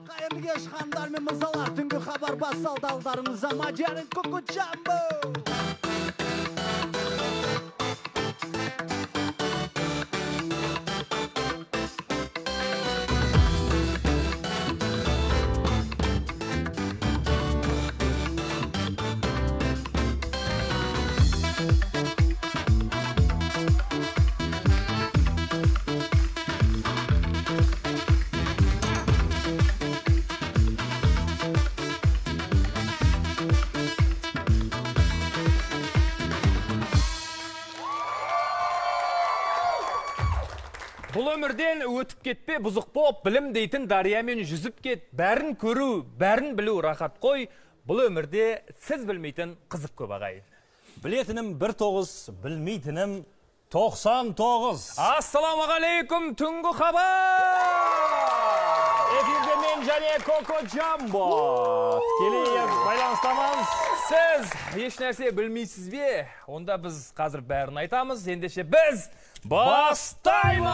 Қайырлы кеш, ханымдар мен мырзалар, түнгі хабар басталды, алдарыңызда Мадияр Коко Джамбо. Бұл өмірден өтіп кетпе, бұзық боп, білім дейтін дариямен жүзіп кет, бәрін көру, бәрін білу рахат қой. Бұл өмірде сіз білмейтін қызық көп, ағайын. Білетінім 1-9, білмейтінім 99. Ассалаумағалейкум, түнгі хабар! Эфирде мен және Коко Джамбо. Тікелей байланыстамыз. Сіз еш нәрсе білмейсіз бе? Онда біз қазір бәрін айтамыз. Ендеше біз бастаймыз!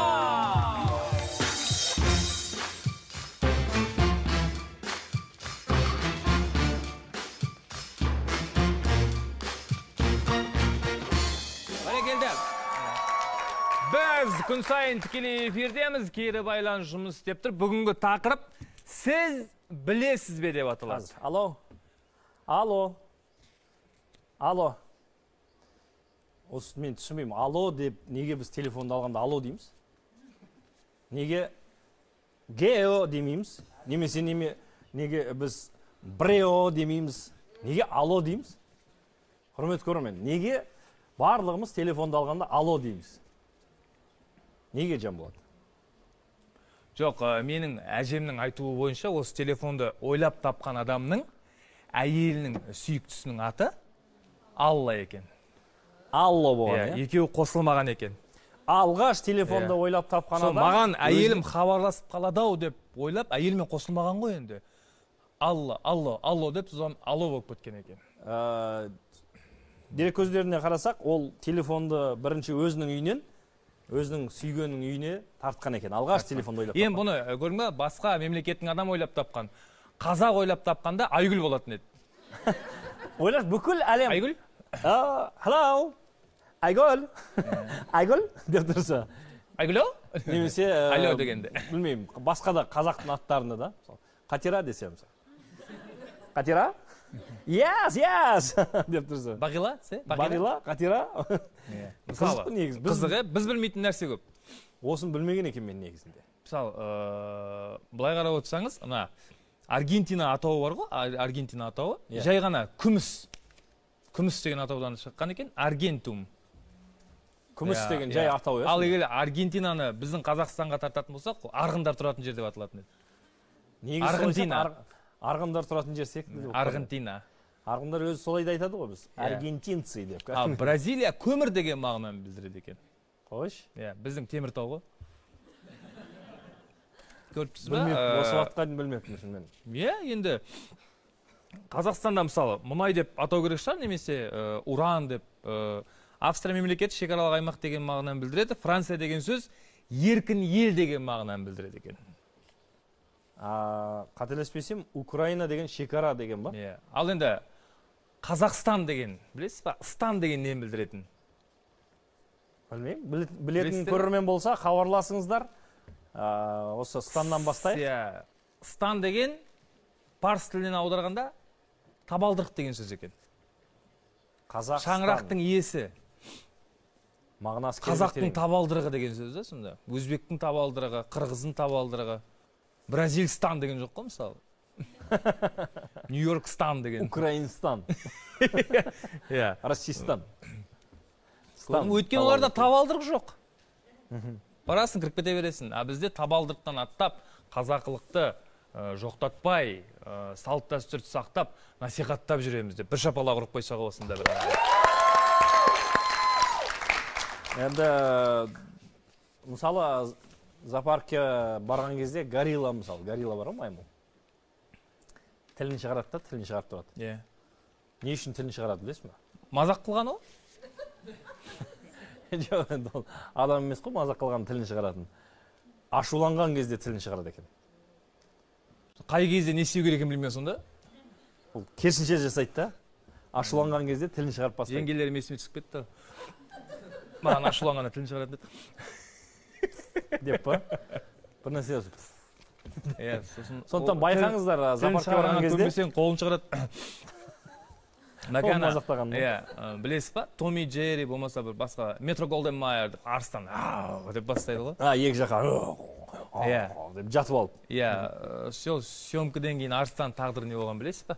Бәрекелді. Біз күн сайын тікелей эфирдеміз. Кері байланыс жұмыс істеп тұр. Бүгінгі тақырып сіз білесіз бе деп аталады. Алло. Алло. Алло. Осы мен түсінбеймін. Алло деп неге біз телефонды алғанда алло дейміз? Неге гео демейміз? Немесе неге біз брео демейміз? Неге алло дейміз? Құрметті көрермен, неге барлығымыз телефонды алғанда алло дейміз? Неге, Жанболат? Жоқ, менің әжемнің айтуы бойынша осы телефонды ойлап тапқан адамның әйелінің сүйіктісінің аты Алла екен. Алло болған, иә? Екеуі қосылмаған екен. Алғаш телефонды ойлап тапқан адам. Маған әйелім хабарласып қалады-ау деп ойлап, әйелімен қосылмаған ғой енді. Алла, алло, алло деп содан алло болып кеткен екен. Дерек көздеріне қарасақ, ол телефонды бірінші өзінің үйінен, өзінің сүйгенінің үйіне тартқан екен. Алғаш телефонды ойлап тапқан. Енді бұны көрдің бе, басқа мемлекеттің адам ойлап тапқан. Қазақ ойлап тапқанда Айгүл болатын еді. Ойлаш, бүкіл әлем. Айгүл? Hello. Айгүл. Айгүл деп тұрса. Айгүл? Немесе алло дегенде. Білмеймін, басқа да қазақтың аттарында да. Қатира десе мысалы. Қатира? Yes, yes деп тұрса. Бағила? Бағила, Қатира. Мысалы, қызық, біз білмейтін нәрсе көп. Осын білмеген екен мен негізінде. Мысалы, былай қарап отырсаңыз, ана Аргентина атауы бар ғой, Аргентина атауы. Жай ғана күміс. Күміс деген атаудан шыққан екен, Аргентум. Күміс деген жай атау, иә? Ал егер Аргентинаны біздің Қазақстанға тартатын болсақ, арғындар тұратын жер деп аталатын еді. Аргентина. Арғындар тұратын жер секілді. Аргентина. Арғындар өзі солай да айтады ғой біз. Аргентинцы деп. Ал Бразилия көмір деген мағынаны білдіреді екен. Қойш? Иә, біздің Теміртау ғой. Көріпсіз ба? Білмеппін, осы уақытқа дейін білмеппін шынымен. Иә, енді Қазақстанда мысалы мұнай деп атау керек шығар, немесе уран деп. Австрия мемлекеті шекаралық аймақ деген мағынаны білдіреді. Франция деген сөз еркін ел деген мағынаны білдіреді екен. Қателеспесем, Украина деген шекара деген ба? Иә. Ал енді Қазақстан деген, білесіз ба? Стан деген нені білдіретін? Білмеймін. Білетін көрермен болса, хабарласыңыздар. Осы станнан бастайық. Иә. Стан деген парсы тілінен аударғанда табалдырық деген сөз екен. Қазақстан. Шаңырақтың иесі. Мағынасы қазақтың табалдырығы деген сөз да сонда. Өзбектің табалдырығы, қырғыздың табалдырығы. Бразилстан деген жоқ қой мысалы. Нью-Йоркстан деген. Украинстан. Иә. Россистан. Өйткені оларда табалдырық жоқ. Барасың, кіріп кете бересің. А бізде табалдырықтан аттап, қазақылықты жоқтатпай, салт дәстүрді сақтап, насихаттап жүреміз деп. Бір шапалақ ұрып қойсақ осында бір. Енді мысалы зоопаркке барған кезде горилла, мысалы, горилла бар ғой, маймыл. Тілін шығарады да, тілін шығарып тұрады. Иә. Не үшін тілін шығарады, білесің бе? Мазақ қылған ол? Жоқ, енді ол адам емес қой, мазақ қылған тілін шығаратын. Ашуланған кезде тілін шығарады екен. Қай кезде не істеу керек екенін білмей сонда? Ол керісінше жасайды да. Ашуланған кезде тілін шығарып бастайды. Жеңгелерім есіме түсіп кетті. Маған ашуланғанда тілін шығарады деді. Деп па? Бір нәрсе. Иә, сосын сондықтан байқаңыздар, зоопаркке барған кезде көнбесең қолын шығарады. Мәкәна, иә, білесіз ба? Томми Джерри болмаса бір басқа Метро Голден Майер деп арыстан деп бастайды ғой. А, екі жаққа иә деп жатып алып. Иә, сол съемкіден кейін арыстан тағдыры не болған білесіз ба?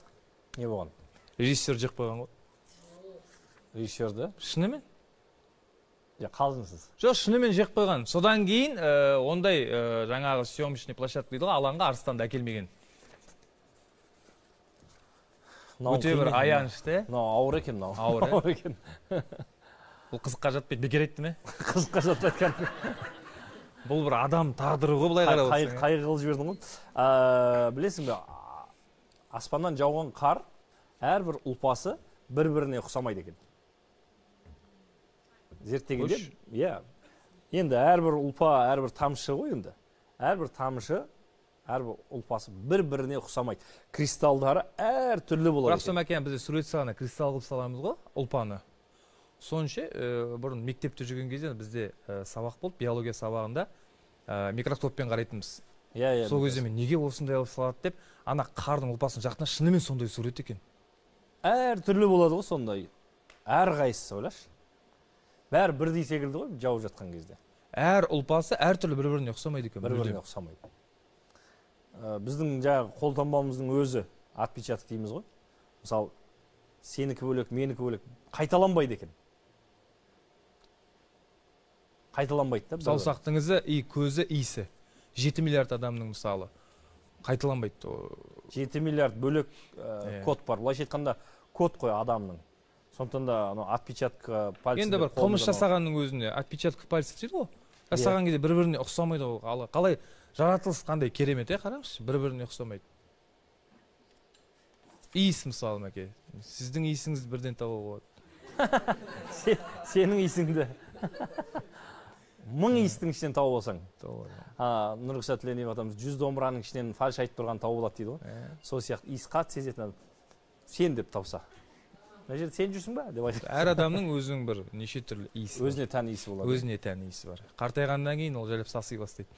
Не болған? Режиссер жеп қойған ғой. Режиссерді? Шынымен? Ja, қалжыңсыз. Жоқ, шынымен жеп қойған. Содан кейін ондай жаңағы съемочный площадка дейді ғой, алаңға арыстанды әкелмеген. Өте бір аянышты. Мынау ауыр екен, мынау. Ауыр екен. Бұл қызыққа жатпайды, бекер айтты ме? Қызыққа жатпайды кәдімгі. Бұл бір адам тағдыры ғой, былай қарап отырсаң. Қайғы қылып жібердің ғой. Білесің бе, аспаннан жауған қар әрбір ұлпасы бір-біріне ұқсамайды екен. Зерттегенде, иә. Енді әрбір ұлпа, әрбір тамшы ғой енді. Әрбір тамшы, әрбір ұлпасы бір-біріне ұқсамайды. Кристалдары әртүрлі болады. Бірақ сол Мәкен, бізде сурет салғанда кристалл қылып саламыз ғой, ұлпаны. Сонша, бұрын мектепте жүрген кезде бізде сабақ болды, биология сабағында микроскоппен қарайтынбыз. Иә, иә. Сол кезде мен неге осындай қылып салады деп, ана қардың ұлпасының жақында шынымен сондай сурет екен. Әртүрлі болады ғой сондай. Әрқайсысы, ойлашы. Бәрі бірдей секілді ғой жауып жатқан кезде. Әр ұлпасы әртүрлі бір-біріне ұқсамайды екен. Бір-біріне ұқсамайды. Біздің жаңағы қолтаңбамыздың өзі отпечаток дейміз ғой. Мысалы, сенікі бөлек, менікі бөлек қайталанбайды екен. Қайталанбайды да. Саусақтың ізі, көзі, иісі. 7 миллиард адамның мысалы қайталанбайды. 7 миллиард бөлек код бар. Былайша айтқанда код қой адамның. Сондықтан да анау отпечатка пальцев. Енді бір қылмыс жасағанның өзіне отпечатка пальцев дейді ғой. Жасаған кезде бір-біріне ұқсамайды ғой. Қалай жаратылыс қандай керемет, қараңызшы, бір-біріне ұқсамайды. Иіс мысалы, Мәке. Сіздің иісіңізді бірден табуға болады. Сенің иісіңді мың иістің ішінен тауып алсаң. Нұрғиса Тіленев атамыз 100 домбыраның ішінен фальш айтып тұрған тауып алады дейді ғой. Сол сияқты иіс қатты сезетін адам сен деп тапса. Мына жерде сен жүрсің ба деп айтады. Әр адамның өзінің бір неше түрлі иісі. Өзіне тән иісі болады. Өзіне тән иісі бар. Қартайғаннан кейін ол жайлап саси бастайды.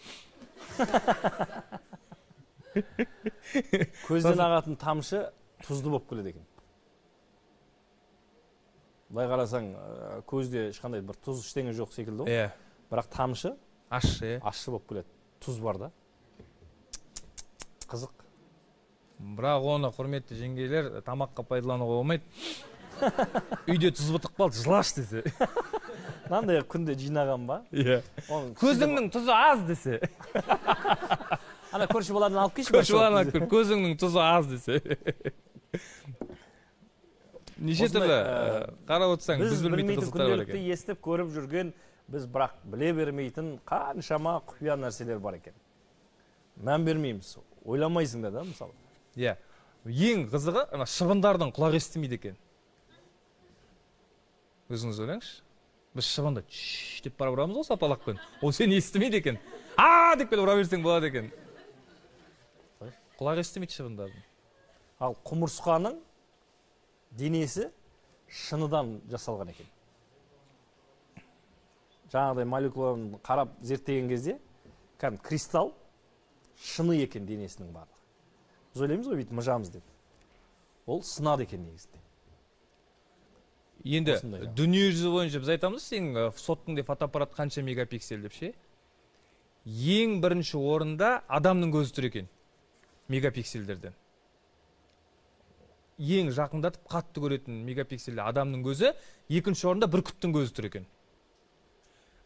Көзден ағатын тамшы тұзды болып келеді екен. Былай қарасаң, көзде ешқандай бір тұз ештеңе жоқ секілді ғой. Иә. Бірақ тамшы ащы, ащы болып келеді. Тұз бар да. Қызық. Бірақ оны, құрметті жеңгелер, тамаққа пайдалануға болмайды. Үйде тұз бітіп қалды, жылаш десе. Мынандай күнде жинаған ба? Иә. Көзіңнің тұзы аз десе. Ана көрші баладан алып келші. Көрші баладан алып кел, көзіңнің тұзы аз десе. Неше түрлі қарап отырсаң, біз білмейтін қызықтар бар екен. Естіп көріп жүрген, біз бірақ біле бермейтін қаншама құпия нәрселер бар екен. Мән бермейміз, ойламайсың да, мысалы. Иә. Ең қызығы, ана шыбындардың құлағы естімейді екен. Өзіңіз ойлаңызшы. Біз шыбынды чш деп барып ұрамыз ғой сапалақпен. Ол сені естімейді екен. А деп келіп ұра берсең болады екен. Құлағы естімейді шыбындардың. Ал құмырсқаның денесі шыныдан жасалған екен. Жаңағыдай молекуланы қарап зерттеген кезде, кәдімгі кристалл шыны екен денесінің барлығы. Біз ойлаймыз ғой, бүйтіп мыжамыз деп. Ол сынады екен негізінде. Енді дүниежүзі бойынша біз айтамыз, сен соттың де фотоаппарат қанша мегапиксель деп ше? Ең бірінші орында адамның көзі тұр екен мегапиксельдерден. Ең жақындатып қатты көретін мегапикселді адамның көзі, екінші орында бүркіттің көзі тұр екен.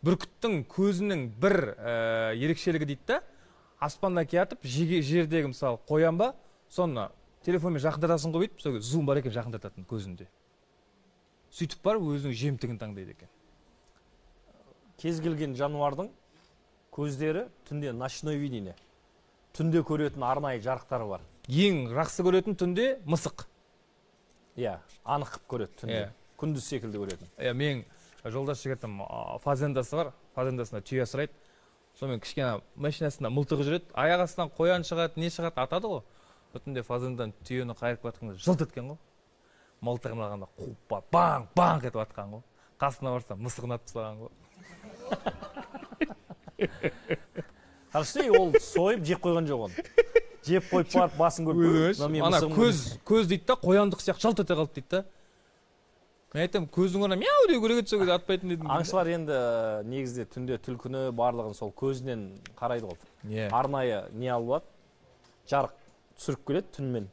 Бүркіттің көзінің бір ерекшелігі дейді да, аспаннан келатып, жердегі мысалы қоян ба, соны телефонмен жақындатасың ғой бүйтіп, сол зум бар екен жақындататын көзінде. Сөйтіп барып өзінің жемтігін таңдайды екен. Кез келген жануардың көздері түнде ночной видение. Түнде көретін арнайы жарықтары бар. Ең жақсы көретін түнде мысық. Иә, анық қып көреді түнде. Күндіз секілді көретін. Иә, мен жолдас жігітім фазендасы бар, фазендасында түйе асырайды. Сонымен кішкене машинасында мылтығы жүреді, аяқ астынан қоян шығады, не шығады, атады ғой. Түнде фазендадан түйені қайырып жатқанда жылт еткен ғой. Мылтығын алғанда қуып барып, баң, баң етіп атқан ғой. Қасына барса мысығын атып тастаған ғой. Қарсы, ол сойып жеп қойған жоқ оны. Жеп қойып барып басын көріп. Ана көз дейді да, қояндық сияқты жалт ете қалды дейді да. Мен айтамын, көздің орнына мяу деу керек еді, сол кезде атпайтын едім. Аңшылар енді негізде түнде түлкіні барлығын сол көзінен қарайды ғой. Арнайы не алып алады, жарық түсіріп келеді түнмен.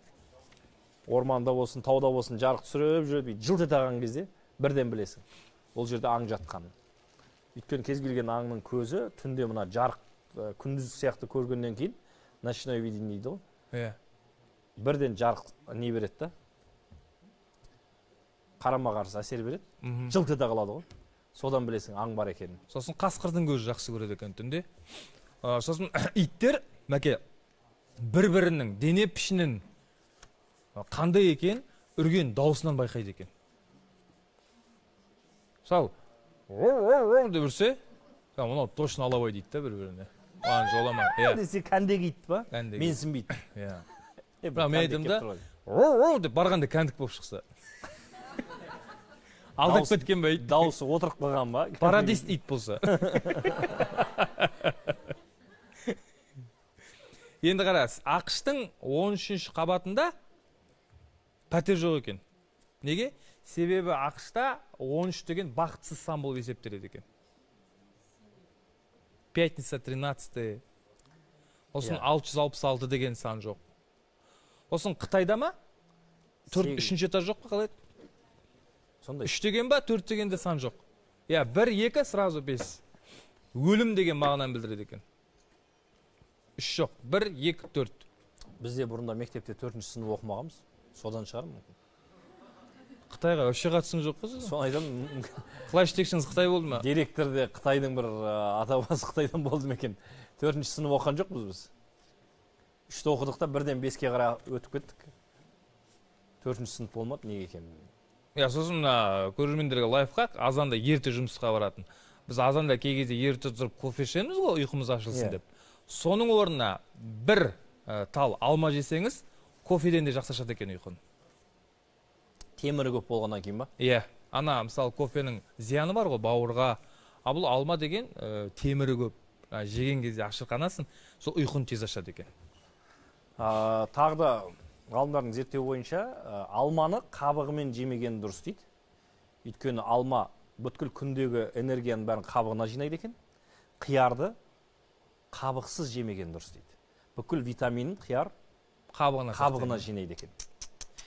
Орманда болсын, тауда болсын жарық түсіріп жүреді, жылт ете қалған кезде бірден білесің. Ол жерде аң жатқанын. Өйткені кез келген аңның көзі түнде мына жарық күндіз сияқты көргеннен кейін ночной видение дейді ғой. Иә. Бірден жарық не береді да? Қарама-қарсы әсер береді. Жылт ете қалады ғой. Содан білесің аң бар екенін. Сосын қасқырдың көзі жақсы көреді екен түнде. Сосын иттер, мәке, бір-бірінің дене пішінін қандай екен, үрген дауысынан байқайды екен. Мысалы, деп үрсе, мынау точно алабай дейді да бір-біріне. Маған жолама. Десе кәндек ит па? Менсінбейді. Иә. Бірақ мен айтамын да, деп барғанда кәндік болып шықса. Алдап кеткен бе ит? Дауысы отырып қалған ба? Парадист ит болса. Енді қара, АҚШ-тың 13-ші қабатында пәтер жоқ екен. Неге? Себебі АҚШ-та 13 деген бақытсыз сан болып есептеледі екен. Пятница 13-е. Осын 666 деген сан жоқ. Осын Қытайда ма? 3-ші этаж жоқ па, қалай? 3 деген ба, 4 деген де сан жоқ. Я, 1, 2, сразу 5. Өлім деген мағынаны білдіреді екен. 3 жоқ, 1, 2, 4. Бізде бұрында мектепте 4-ші сынып оқымағанбыз. Содан шығар мүмкін. Қытайға вообще қатысың жоқ қой сіздің? Соны айтамын. Қалай жетекшіңіз Қытай болды ма? Директор де Қытайдың бір ата-бабасы Қытайдан болды ма екен? 4-ші сынып оқыған жоқпыз біз. 3-ті оқыдық та бірден 5-ке қарай өтіп кеттік. 4-ші сынып болмады, неге екенін. Я, сосын мына көрермендерге лайфхак, азанда ерте жұмысқа баратын. Біз азанда кей кезде ерте тұрып кофе ішеміз ғой, ұйқымыз ашылсын деп. Соның орнына бір тал алма жесеңіз, кофеден де жақсы ашады екен ұйқын. Темірі көп болғаннан кейін ба? Иә. Ана, мысалы, кофенің зияны бар ғой бауырға. А бұл алма деген темірі көп. Жеген кезде ашырқанасың, сол ұйқын тез ашады екен. Тағы да ғалымдардың зерттеуі бойынша алманы қабығымен жемеген дұрыс дейді. Өйткені алма бүткіл күндегі энергияның бәрін қабығына жинайды екен. Қиярды қабықсыз жемеген дұрыс дейді. Бүкіл витаминін қияр қабығына жинайды екен.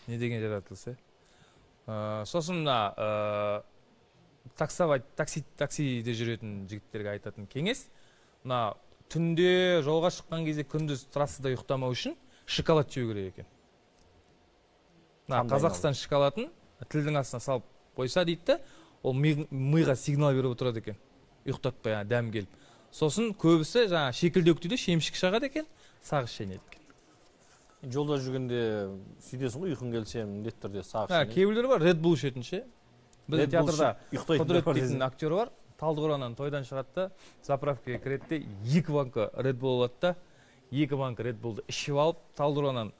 Не деген жаратылыс, е? Сосын мына таксиде жүретін жігіттерге айтатын кеңес, мына түнде жолға шыққан кезде күндіз трассада ұйықтамау үшін шоколад жеу керек екен. Мына Қазақстан шоколадын тілдің астына салып қойса дейді да, ол миға сигнал беріп отырады екен, ұйықтатпай дәм келіп. Сосын көбісі жаңа шекілдеуік дейді, шемішік шағады екен, сағыз шайнайды екен. Жолда жүргенде сөйтесің ғой, ұйқың келсе міндетті түрде сағыз шайнайды. Кейбіреулер бар, Red Bull ішетін ше. Біздің театрда Құдірет дейтін актер бар, Талдықорғаннан тойдан шығады да, заправкаға кіреді де, 2 банка Red Bull алады да, 2 банка Red Bullды ішіп алып, Талдықорғаннан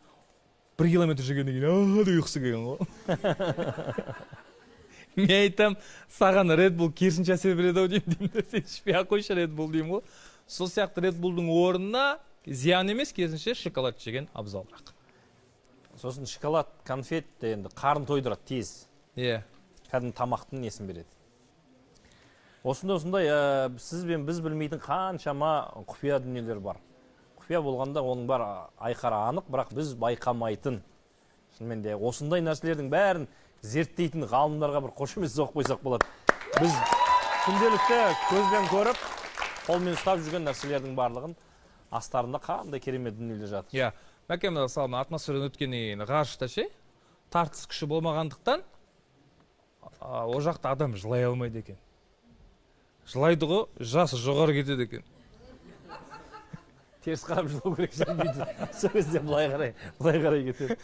1 километр жүргеннен кейін деп ұйқысы келген ғой. Мен айтам, саған Red Bull керісінше әсер береді ау деймін, сен ішпей-ақ қойшы Red Bull деймін ғой. Сол сияқты Red Bullдың орнына зиян емес, керісінше шоколад жеген абзалырақ. Сосын шоколад, конфет енді қарын тойдырады тез. Иә. Кәдімгі тамақтың несін береді. Осындай сіз бен біз білмейтін қаншама құпия дүниелер бар. Құпия болғанда оның бар айқара анық, бірақ біз байқамайтын. Шынымен де осындай нәрселердің бәрін зерттейтін ғалымдарға бір қошемет соғып қойсақ болады. Біз күнделікті көзбен көріп, қолмен ұстап жүрген нәрселердің барлығын астарында қандай керемет дүниелер жатыр. Иә, мәке, мысалы, атмосферадан өткеннен кейін ғарышта ше, тартыс күші болмағандықтан ол жақта адам жылай алмайды екен. Жылайды ғой, жасы жоғары кетеді екен. Теріс қарап жылау керек шығар. Сол кезде былай қарай, былай қарай кетеді.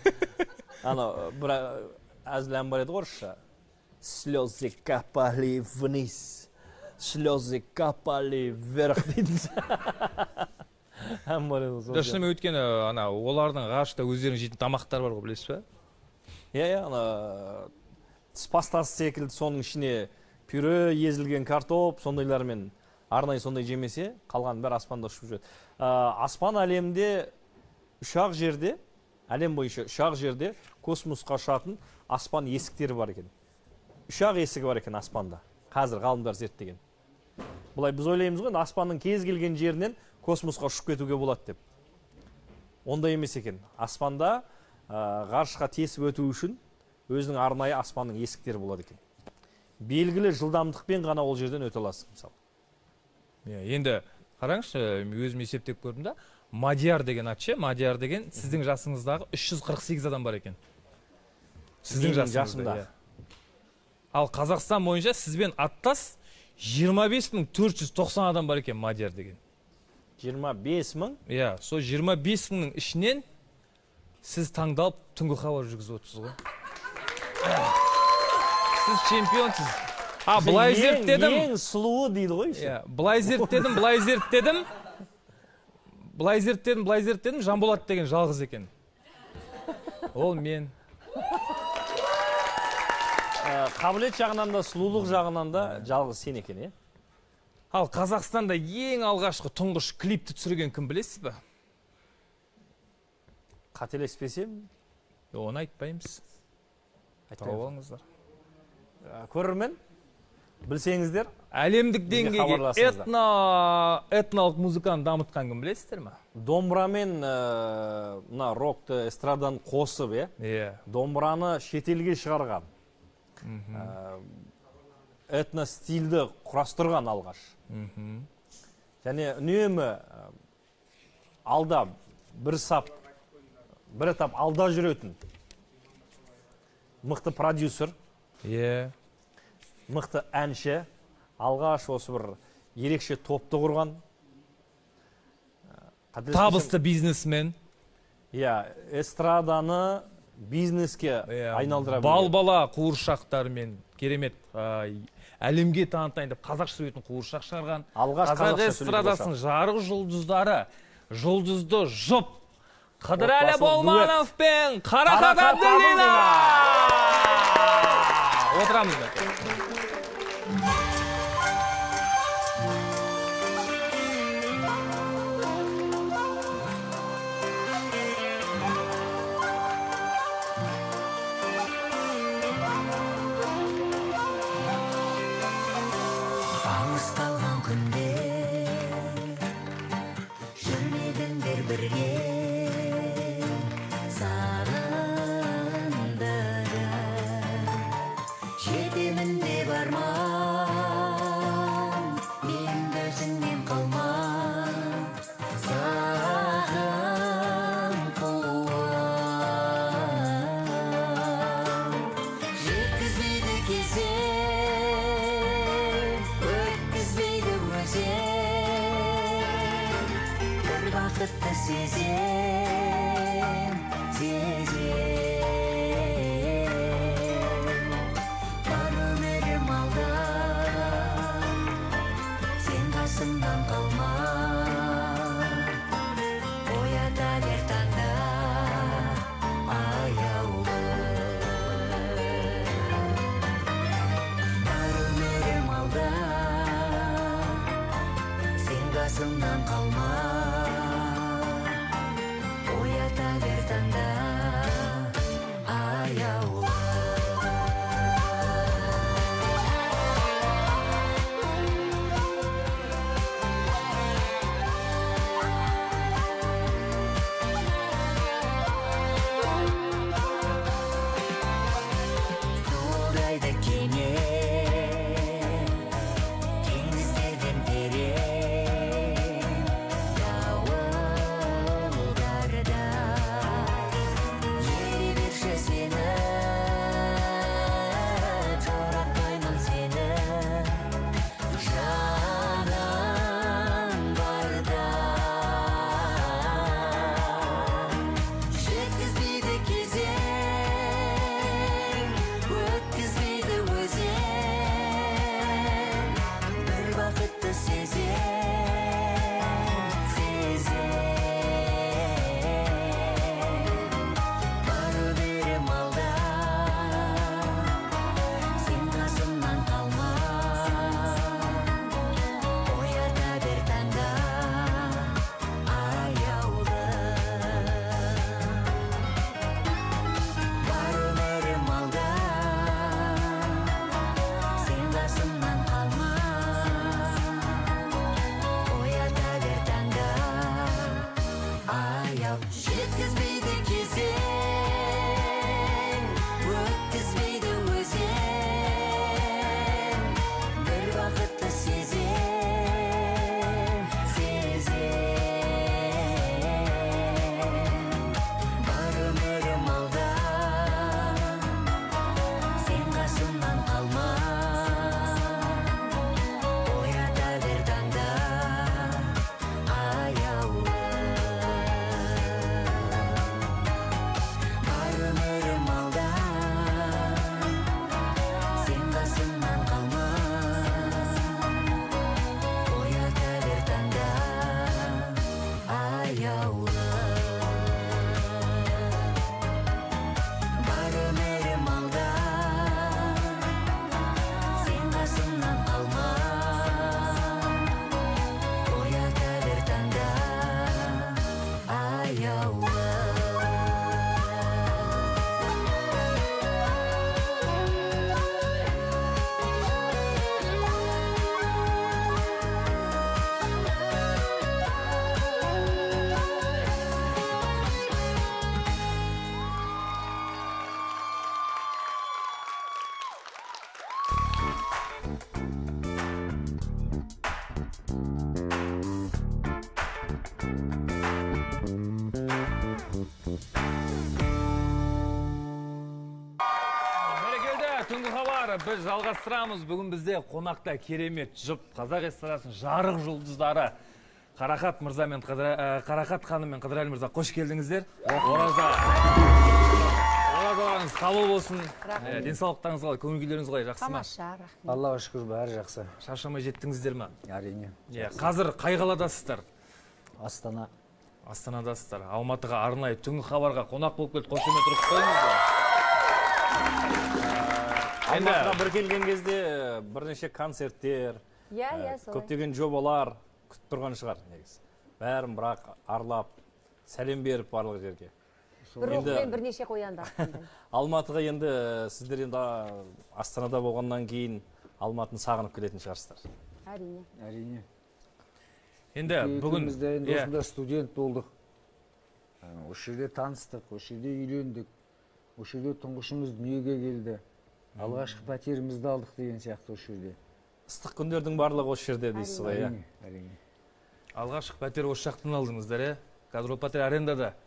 Ана бір әзіл ән бар еді ғой орысша. Слезы капали вниз, слезы капали вверх дейтін ән бар еді сол. Шынымен, өйткені ана олардың ғарышта өздерінің жейтін тамақтары бар ғой, білесіз ба? Иә, ана тіс пастасы секілді, соның ішіне пюре, езілген картоп, сондайлармен арнайы сондай жемесе, қалғанның бәрі аспанда ұшып жүреді. Аспан әлемде үш-ақ жерде, әлем бойынша үш-ақ жерде космосқа ұшатын аспан есіктері бар екен. Үш-ақ есігі бар екен аспанда. Қазір ғалымдар зерттеген. Былай біз ойлаймыз ғой, аспанның кез келген жерінен космосқа ұшып кетуге болады деп. Ондай емес екен. Аспанда ғарышқа тесіп өту үшін өзінің арнайы аспанның есіктері болады екен. Белгілі жылдамдықпен ғана ол жерден өте аласың, мысалы. Енді қараңызшы, өзім есептеп көрдім да, Мадияр деген ат ше, Мадияр деген сіздің жасыңыздағы 348 адам бар екен. Сіздің жасыңызда. Ал Қазақстан бойынша сізбен аттас 25490 адам бар екен Мадияр деген. 25 мың? Иә, сол 25 мыңның ішінен сіз таңдалып түнгі хабар жүргізіп отырсыз ғой. Сіз чемпионсыз. А, былай зерттедім. Ең сұлуы дейді ғой. Иә, былай зерттедім, былай зерттедім. Былай зерттедім, былай зерттедім, Жанболат деген жалғыз екен. Ол мен. Қабілет жағынан да, сұлулық жағынан да жалғыз сен екен, е? Ал Қазақстанда ең алғашқы тұңғыш клипті түсірген кім білесіз бе? Қателеспесем? Оны айтпаймыз. Тауып алыңыздар. Көрермен, білсеңіздер, әлемдік деңгейге этналық музыканы дамытқан кім білесіздер ме? Домбырамен мына рокты, эстраданы қосып, е? Домбыраны шетелге шығарған. Этно стильді құрастырған алғаш. Және үнемі алда бір сап, бір этап алда жүретін мықты продюсер, мықты әнші, алғаш осы бір ерекше топты құрған, табысты бизнесмен. Иә, эстраданы бизнеске айналдыра білген. Бал-бала қуыршақтармен керемет әлемге танытайын деп қазақша сөйлейтін қуыршақ шығарған. Алғаш қазақ эстрадасының жарық жұлдыздары, жұлдызды жұп Қыдырәлі Болманов пен Қарақат Әбділдина. Отырамыз. Алысталған күнде жүрмедіңдер бірге, сағындырып жетемін деп арман, енді өзіңнен қалма, сағын қуам. Жеткізбейді кезең, өткізбейді өзен, бір бақытты сезем, сезем. Бар өмірім алда, сен қасымнан қалма, оята бер таңда аяулы. Бар өмірім алда, сен қасымнан қалма, оята бер таңда аяулы. Суылдайды кеме, теңіздерден терең. Біз жалғастырамыз. Бүгін бізде қонақта керемет жұп, қазақ эстрадасының жарық жұлдыздары Қарақат мырза мен Қарақат ханым мен Қыдырәлі мырза, қош келдіңіздер. Оразаларыңыз қабыл болсын. Денсаулықтарыңыз қалай, көңіл күйлеріңіз қалай, жақсы ма? Тамаша, рахмет. Аллаға шүкір, бәрі жақсы. Шаршамай жеттіңіздер ме? Әрине. Қазір қай қаладасыздар? Астана. Астанадасыздар. Алматыға арнайы түнгі хабарға қонақ болып келді. Қошемет ұрып қойыңыздар. Алматыға бір келген кезде бірнеше концерттер, көптеген жобалар күтіп тұрған шығар негізі. Бәрін бірақ аралап, сәлем беріп барлық жерге. Бір оқпен бірнеше қоянды атқандай. Алматыға енді сіздер енді Астанада болғаннан кейін Алматыны сағынып келетін шығарсыздар. Әрине. Әрине. Енді бүгін біз де енді осында студент болдық. Осы жерде таныстық, осы жерде үйлендік, осы жерде тұңғышымыз дүниеге келді. Алғашқы пәтерімізді алдық деген сияқты осы жерде. Ыстық күндердің барлығы осы жерде дейсіз ғой, иә? Әрине. Алғашқы пәтер осы жақтан алдыңыздар, иә? Қазір ол пәтер арендада.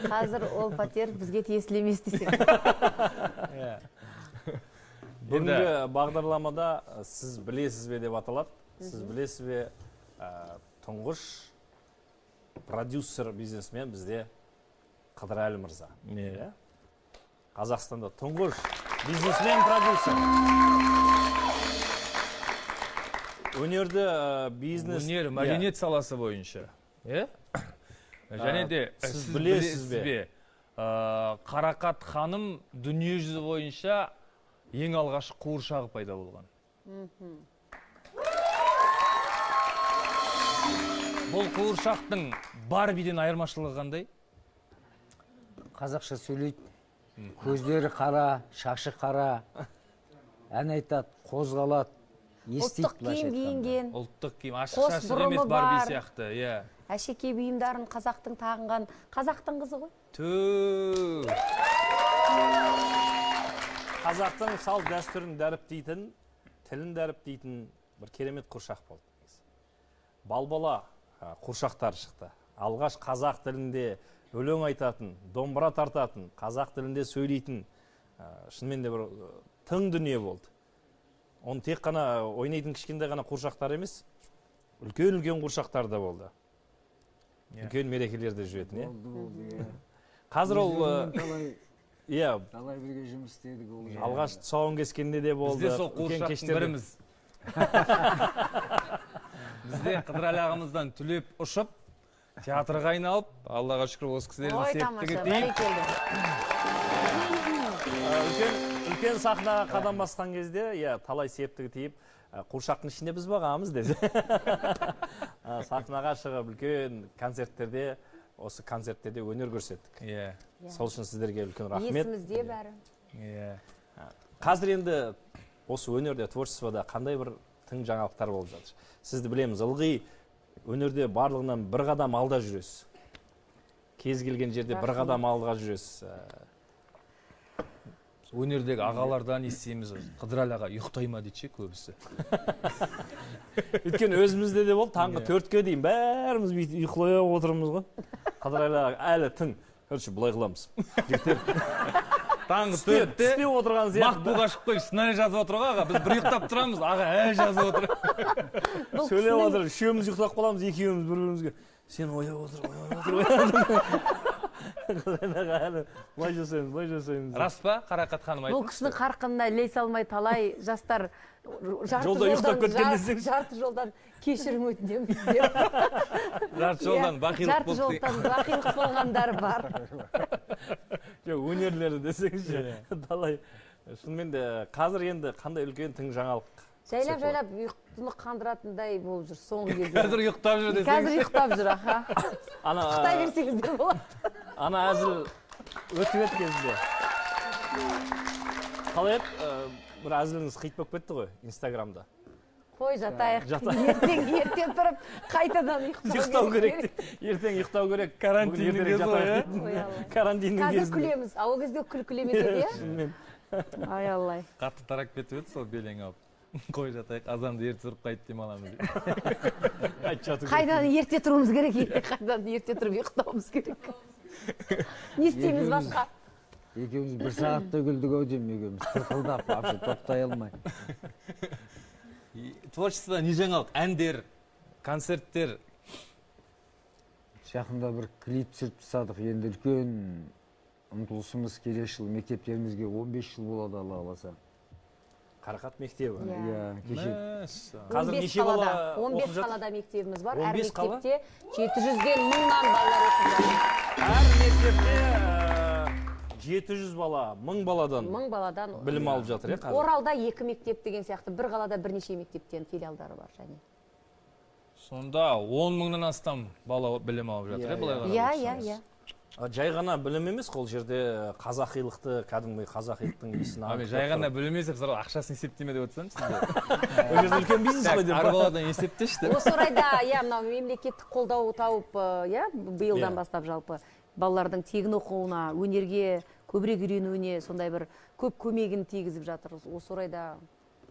Қазір ол пәтер бізге тиесілі емес десең. Бүгінгі бағдарламада сіз білесіз бе деп аталады. Сіз білесіз бе, тұңғыш продюсер бизнесмен бізде Қыдырәлі мырза. Қазақстанда тұңғыш бизнесмен продюсер. Өнерді бизнес... Өнер, мәдениет саласы бойынша. Және де сіз білесіз бе, Қарақат ханым дүниежүзі бойынша ең алғашқы қуыршағы пайда болған. Бұл қуыршақтың Барбиден айырмашылығы қандай? Қазақша сөйлейді, көздері қара, шашы қара, ән айтады, қозғалады, естиді. Ұлттық киім киінген. Ұлттық киім, ашық шашық емес Барби сияқты. Әшекей бұйымдарын қазақтың тағынған, қазақтың қызы ғой. Түу! Қазақтың салт дәстүрін дәріптейтін, тілін дәріптейтін бір керемет қуыршақ болды. Балбала қуыршақтар шықты. Алғаш қазақ тілінде өлең айтатын, домбыра тартатын, қазақ тілінде сөйлейтін, шынымен де бір тың дүние болды. Оны тек қана ойнайтын кішкентай ғана қуыршақтар емес, үлкен-үлкен қуыршақтар да болды. Үлкен мерекелерде жүретін, иә? Қазір ол иә, талай бірге жұмыс істедік ол. Алғаш тұсауын кескенде де болды. Бізде сол қуыршақтың біріміз. Бізде Қыдырәлі ағамыздан түлеп ұшып, театрға айналып, Аллаға шүкір осы кісілердің септігі тиіп. Үлкен сахнаға қадам басқан кезде, иә, талай септігі тиіп, қуыршақтың ішінде біз бағамыз деді. Сахнаға шығып, үлкен концерттерде, осы концерттерде өнер көрсеттік. Сол үшін сіздерге үлкен рахмет. Есімізде бәрі. Қазір енді осы өнерде, творчествода қандай бір тың жаңалықтар болып жатыр? Сізді білеміз, ылғи өнерде барлығынан бір қадам алда жүресіз. Кез келген жерде бір қадам алдыға жүресіз. Өнердегі ағалардан естиміз, Қыдырәлі аға ұйықтай ма дейді ше көбісі. Өйткені өзімізде де болды, таңғы 4-ке дейін бәріміз бүйтіп ұйықтап отырмыз ғой. Қыдырәлі аға әлі тың. Короче, былай қыламыз. Жігіттер. Таңғы 4-те түсте отырған сияқты. Мақбук ашып қойып сценарий жазып отыр ғой аға. Біз бір ұйықтап тұрамыз, аға әлі жазып отыр. Сөйлеп отыр, үшеуміз ұйықтап қаламыз, екеуміз бір-бірімізге. Сен ояу отыр, ояу отыр. Былай жасаймыз, былай жасаймыз. Рас па, Қарақат ханым айтыңызшы? Бұл кісінің қарқынына ілесе алмай талай жастар жолда ұйықтап кеткен десеңіз. Жарты жолдан кешірім өтінеміз деп. Жарты жолдан бақилық Жарты жолдан бақилық болғандар бар. Жоқ, өнерлері десеңізші. Талай. Шынымен де қазір енді қандай үлкен тың жаңалық. Жайлап-жайлап ұйқыны қандыратындай болып жүр соңғы кезде. Қазір ұйықтап жүр десеңіз. Қазір ұйықтап жүр, аха. Құттай берсеңіздер болады. Ана әзіл өтіп еді кезінде. Қалай еді, бір әзіліңіз хит болып кетті ғой Инстаграмда. Қой жатайық. Ертең ерте тұрып қайтадан ұйықтау керек. Ертең ұйықтау керек. Карантиннің кезі ғой, иә? Карантиннің кезінде. Қазір күлеміз, а ол кезде күлкілі емес еді, иә? Ай Аллай. Қатты тарап кетіп еді сол белең алып. Қой жатайық, азанды ерте тұрып қайтып демаламыз. Қайдан ерте тұруымыз керек, қайдан ерте тұрып ұйықтауымыз керек. Не істейміз басқа? Екеуміз бір сағатта күлдік ау деймін, екеуміз тырқылдап, вообще тоқтай алмай. Творчествода не жаңалық? Әндер, концерттер? Жақында бір клип түсіріп тастадық. Енді үлкен ұмтылысымыз келесі жыл мектептерімізге 15 жыл болады, Алла қаласа. Қарақат мектебі. Иә, кеше. Қазір неше бала 15 қалада мектебіміз бар. Әр мектепте 700-ден 1000-нан балалар оқып жатыр. Әр мектепте 700 бала, 1000 баладан 1000 баладан білім алып жатыр, иә, қазір. Оралда 2 мектеп деген сияқты, бір қалада бірнеше мектептен филиалдары бар және. Сонда 10 мыңнан астам бала білім алып жатыр, былай қарап. Иә, иә, иә. Жай ғана білім емес, ол жерде қазақилықты, кәдімгі қазақилықтың иісін алып. Жай ғана білім емес, ақшасын есептеме деп отырсам сізде. Ол жерде үлкен бизнес қой деп. Әр баладан есептеші деп. Осы орайда, иә, мынау мемлекеттік қолдау тауып, иә, биылдан бастап жалпы балалардың тегін оқуына, өнерге көбірек үйренуіне сондай бір көп көмегін тигізіп жатыр. Осы орайда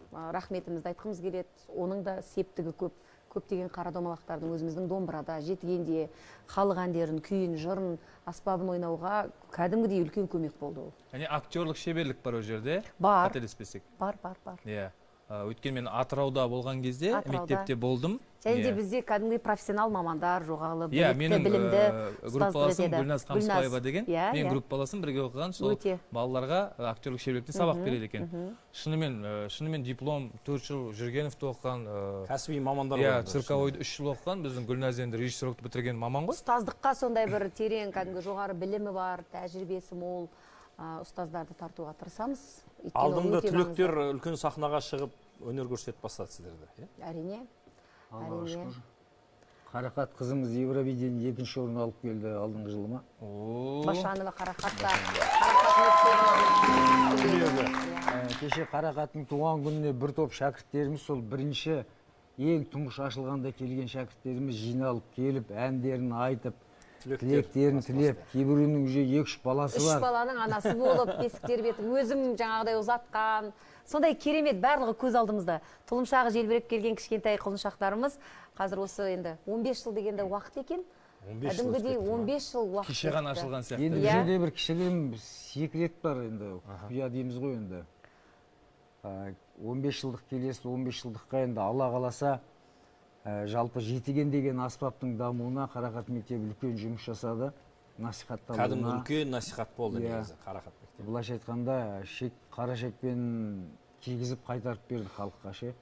рахметімізді айтқымыз келеді. Оның да септігі көп. Көптеген қара домалақтардың өзіміздің домбырада, жетігенде халық әндерін, күйін, жырын, аспабын ойнауға кәдімгідей үлкен көмек болды ол. Яғни актерлік шеберлік бар ол жерде? Бар. Қателеспесек. Бар, бар, бар. Иә. Өйткені мен Атырауда болған кезде мектепте болдым. Және де бізде кәдімгідей профессионал мамандар, жоғары білікті, білімді группаласым Гүлназ Қамысбаева деген, мен группаласым бірге оқыған, сол балаларға актерлік шеберліктен сабақ береді екен. Шынымен диплом 4 жыл Жүргеновті оқыған, кәсіби мамандар. Иә, цирковойды 3 жыл оқыған, біздің Гүлназ енді режиссерлікті бітірген маман ғой. Ұстаздыққа сондай бір терең, кәдімгі жоғары білімі бар, тәжірибесі мол ұстаздарды тартуға тырысамыз. Алдыңғы түлектер үлкен сахнаға шығып өнер көрсетіп бастады сіздерді, иә? Әрине. Аллаға шүкір. Қарақат қызымыз Евровидение 2-ші орын алып келді алдыңғы жылы ма? Башанова Қарақат та. Кеше Қарақаттың туған күніне бір топ шәкірттеріміз, сол бірінші ең тұңғыш ашылғанда келген шәкірттеріміз жиналып келіп, әндерін айтып, тілектерін тілеп, кейбіреуінің уже 2-3 баласы бар. 3 баланың анасы болып, бесік тербетіп, өзім жаңағыдай ұзатқан. Сондай керемет, барлығы көз алдымызда. Тұлымшағы желбіреп келген кішкентай құлыншақтарымыз қазір осы енді 15 жыл дегенде уақыт екен. Кәдімгідей 15 жыл уақыт. Кеше ғана ашылған сияқты. Енді бұл жерде бір кішігірім секрет бар енді, құпия дейміз ғой енді. 15 жылдық келесі 15 жылдыққа енді Алла қаласа, жалпы жетіген деген аспаптың дамуына Қарақат мектебі үлкен жұмыс жасады, насихатталуына. Кәдімгі үлкен насихат болды негізі Қарақат мектебі. Былайша айтқанда, қара шекпен кигізіп қайтарып берді халыққа ше.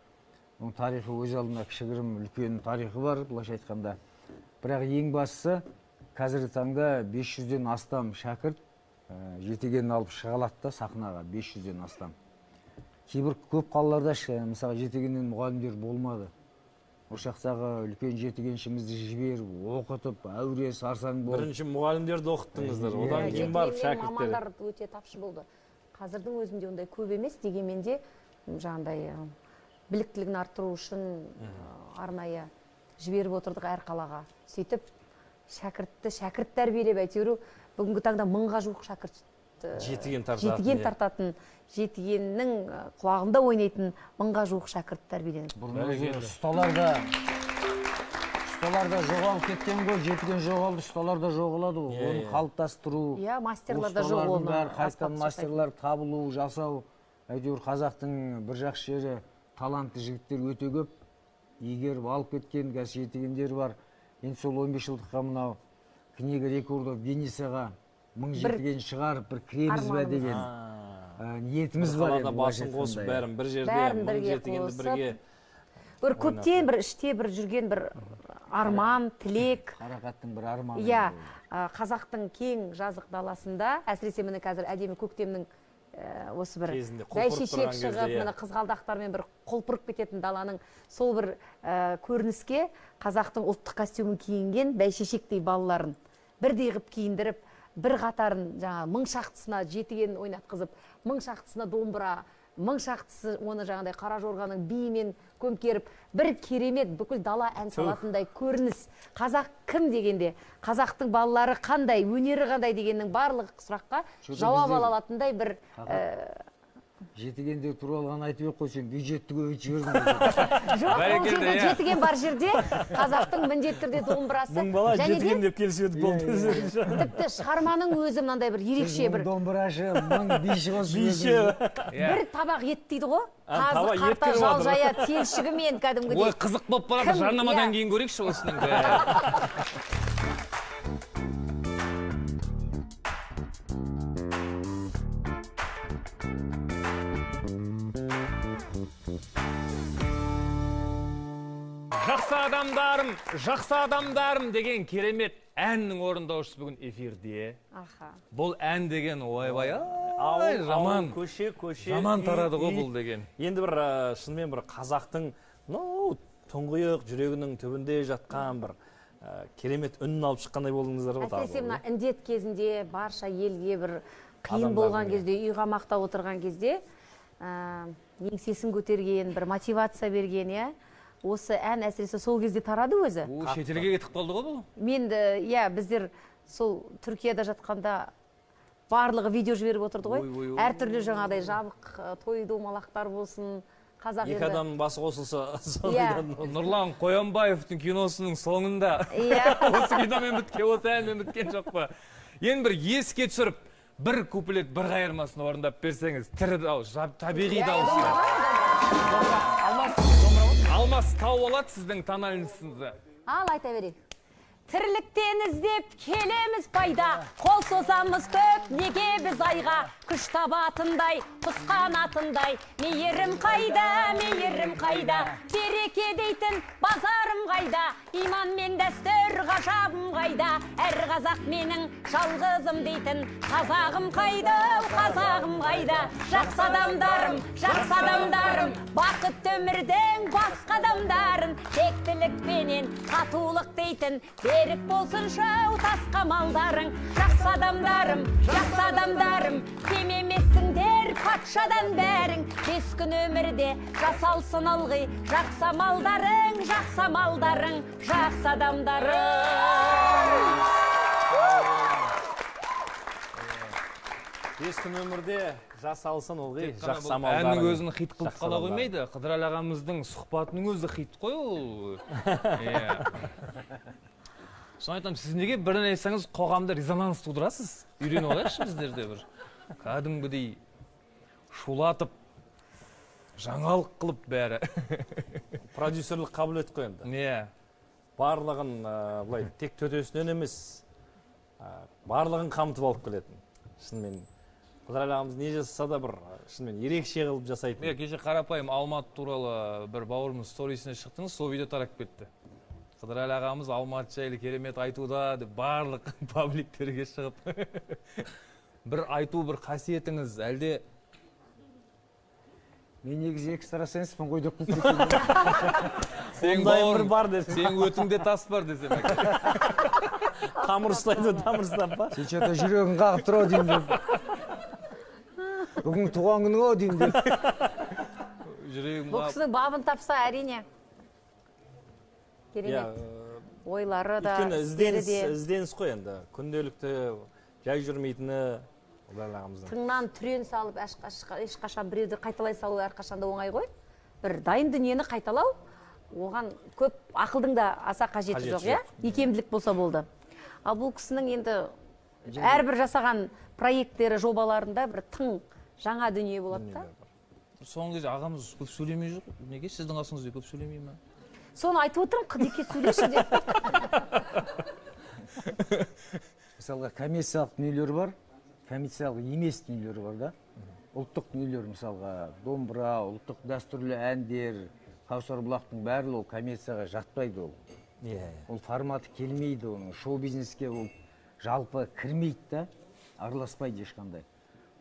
Оның тарихы өз алдына кішігірім үлкен тарихы бар, былайша айтқанда. Бірақ ең бастысы, қазіргі таңда 500-ден астам шәкірт жетігенін алып шыға алады да сахнаға, 500-ден астам. Кейбір көп қалаларда, мысалы, жетігеннен мұғалімдер болмады. Ошақтағы үлкен жетігеншімізді жіберіп, оқытып, әуре сарсаң болып. Бірінші мұғалімдерді оқыттыңыздар, одан кейін барып шәкірттер. Мамандар өте тапшы болды. Қазірдің өзінде ондай көп емес, дегенмен де жаңағыдай біліктілігін арттыру үшін арнайы жіберіп отырдық әр қалаға. Сөйтіп шәкіртті шәкірт тәрбиелеп әйтеуір бүгінгі таңда 1000-ға жуық шәкірт жетіген тартатын, жетігеннің құлағында ойнайтын 1000-ға жуық шәкірт тәрбиеленіп. Ұсталар да жоғалып кеткен ғой, жетіген жоғалды, ұсталар да жоғалады ғой. Оны қалыптастыру, мастерлар да жоқ, оны қайтадан мастерлар табылу, жасау. Әйтеуір қазақтың бір жақсы жері, талантты жігіттер өте көп, игеріп алып кеткен қазір жетігендер бар. Енді сол 15 жылдыққа мынау книга рекордов Гиннесаға 1000 жетіген шығарып бір кіреміз бе деген ниетіміз бар. Қалада басын қосып бәрін бір жерде 1000 жетігенді бірге. Бір көптен бір іште бір жүрген бір арман, тілек. Қарақаттың бір арманы. Иә, қазақтың кең жазық даласында, әсіресе міне қазір әдемі көктемнің осы бір бәйшешек шығып, міне қызғалдақтармен бір құлпырып кететін даланың сол бір көрініске қазақтың ұлттық костюмін киінген бәйшешектей балаларын бірдей қып киіндіріп, бір қатарын жаңа 1000 шақтысына жетіген ойнатқызып, 1000 шақтысына домбыра, 1000 шақтысы оны жаңағыдай қара жорғаның биімен көмкеріп, бір керемет бүкіл дала ән салатындай көрініс. Қазақ кім дегенде, қазақтың балалары қандай, өнері қандай дегеннің барлық сұраққа жауап ала алатындай бір Жетігендер туралы ғана айтып ек қой, сен бюджетті көбейтіп жібердің. Жоқ, ол жерде жетіген бар жерде қазақтың міндетті түрде домбырасы. Мың бала жетіген деп келісіп еді болды. Тіпті шығарманың өзі мынандай бір ерекше бір. Домбырашы, мың биші қосып. Биші. Бір табақ ет дейді ғой. Тазы, қарта, жал жая, телшігімен кәдімгідей. Ой, қызық болып барады, жарнамадан кейін көрейікші осының. Жақсы адамдарым, жақсы адамдарым деген керемет әннің орындаушысы бүгін эфирде. Аха. Бұл ән деген ойбай, ай, жаман. Көше, көше. Жаман тарады ғой бұл деген. Енді бір шынымен бір қазақтың тұңғиық жүрегінің түбінде жатқан бір керемет үнін алып шыққандай болдыңыздар ғой. Әсіресе мына індет кезінде барша елге бір қиын болған кезде, үй қамақта отырған кезде еңсесін көтерген, бір мотивация берген, иә. Осы ән әсіресе сол кезде тарады өзі. О, шетелге кетіп қалды ғой бұл? Мен, иә, біздер сол Түркияда жатқанда барлығы видео жіберіп отырды ғой. Әртүрлі жаңағыдай жабық той домалақтар болсын, қазақ енді. Екі адамның басы қосылса, сондайдан. Нұрлан Қоянбаевтың киносының соңында осы киномен біткен, осы әнмен біткен жоқ па? Енді бір еске түсіріп, бір куплет, бір қайырмасын орындап берсеңіз, тірі дауыс, табиғи дауыс. Алмас тауып алады сіздің тональностіңізді. Ал айта берейік. Тірліктен іздеп келеміз пайда, қол созамыз көп, неге біз айға, күш табатындай, құс қанатындай, мейірім қайда, мейірім қайда, береке дейтін базарым қайда, иман мен дәстүр ғажабым қайда, әр қазақ менің жалғызым дейтін, қазағым қайда, қазағым қайда, жақсы адамдарым, жақсы адамдарым, бақытты өмірдің басқа адамдарын, тектілікпенен татулық дейтін, берік болсын шау тасқа малдарың, жақсы адамдарым, жақсы адамдарым, кем емессіңдер патшадан бәрің, бес күн өмірде жасалсын ылғи, жақсы амалдарың, жақсы амалдарың, жақсы адамдарым. Бес күн өмірде жасалсын ылғи, жақсы амалдарың. Әннің өзін хит қылып қала қоймайды. Қыдырәлі ағамыздың сұхбатының өзі хит қой ол. Соны айтамын, сіз неге бірін айтсаңыз қоғамда резонанс тудырасыз? Үйреніп алайықшы біздерде бір. Кәдімгідей шулатып, жаңалық қылып бәрі. Продюсерлік қабілет қой енді. Иә. Барлығын былай тек төтесінен емес, барлығын қамтып алып келетін. Шынымен Қыдырәлі ағамыз не жасаса да бір шынымен ерекше қылып жасайтын. Мен кеше қарапайым Алматы туралы бір бауырымыз сторисіне шықтыңыз, сол видео тарап кетті. Қыдырәлі ағамыз Алматы жайлы керемет айтуда деп барлық пабликтерге шығып. Бір айту, бір қасиетіңіз, әлде мен негізі экстрасенспін ғой деп қуып кеттім. Сен бауырың бар десем, сенің өтіңде тас бар десем. Тамыр ұстайды, тамыр ұстап па? Сен что-то жүрегің қағып тұр ау деймін деп. Бүгін туған күнің ау деймін деп. Жүрегім бұл кісінің бабын тапса әрине. Керемет. Ойлары да, істері де. Ізденіс қой енді. Күнделікті жай жүрмейтіні Қыдырәлі ағамыздың. Тыңнан түрен салып, ешқашан біреуді қайталай салу әрқашанда оңай ғой. Бір дайын дүниені қайталау, оған көп ақылдың да аса қажеті жоқ, иә? Икемділік болса болды. Ал бұл кісінің енді әрбір жасаған проекттері, жобаларында бір тың жаңа дүние болады да. Соңғы кезде ағамыз көп сөйлемей жүр. Неге сіздің қасыңызда көп сөйлемей ме? Соны айтып отырмын, Қыдеке сөйлеші деп. Мысалға коммерциялық дүниелер бар, коммерциялық емес дүниелер бар да. Ұлттық дүниелер, мысалға домбыра, ұлттық дәстүрлі әндер, Кәусар бұлақтың бәрі ол коммерцияға жатпайды ол. Ол форматы келмейді оның, шоу-бизнеске ол жалпы кірмейді да, араласпайды ешқандай.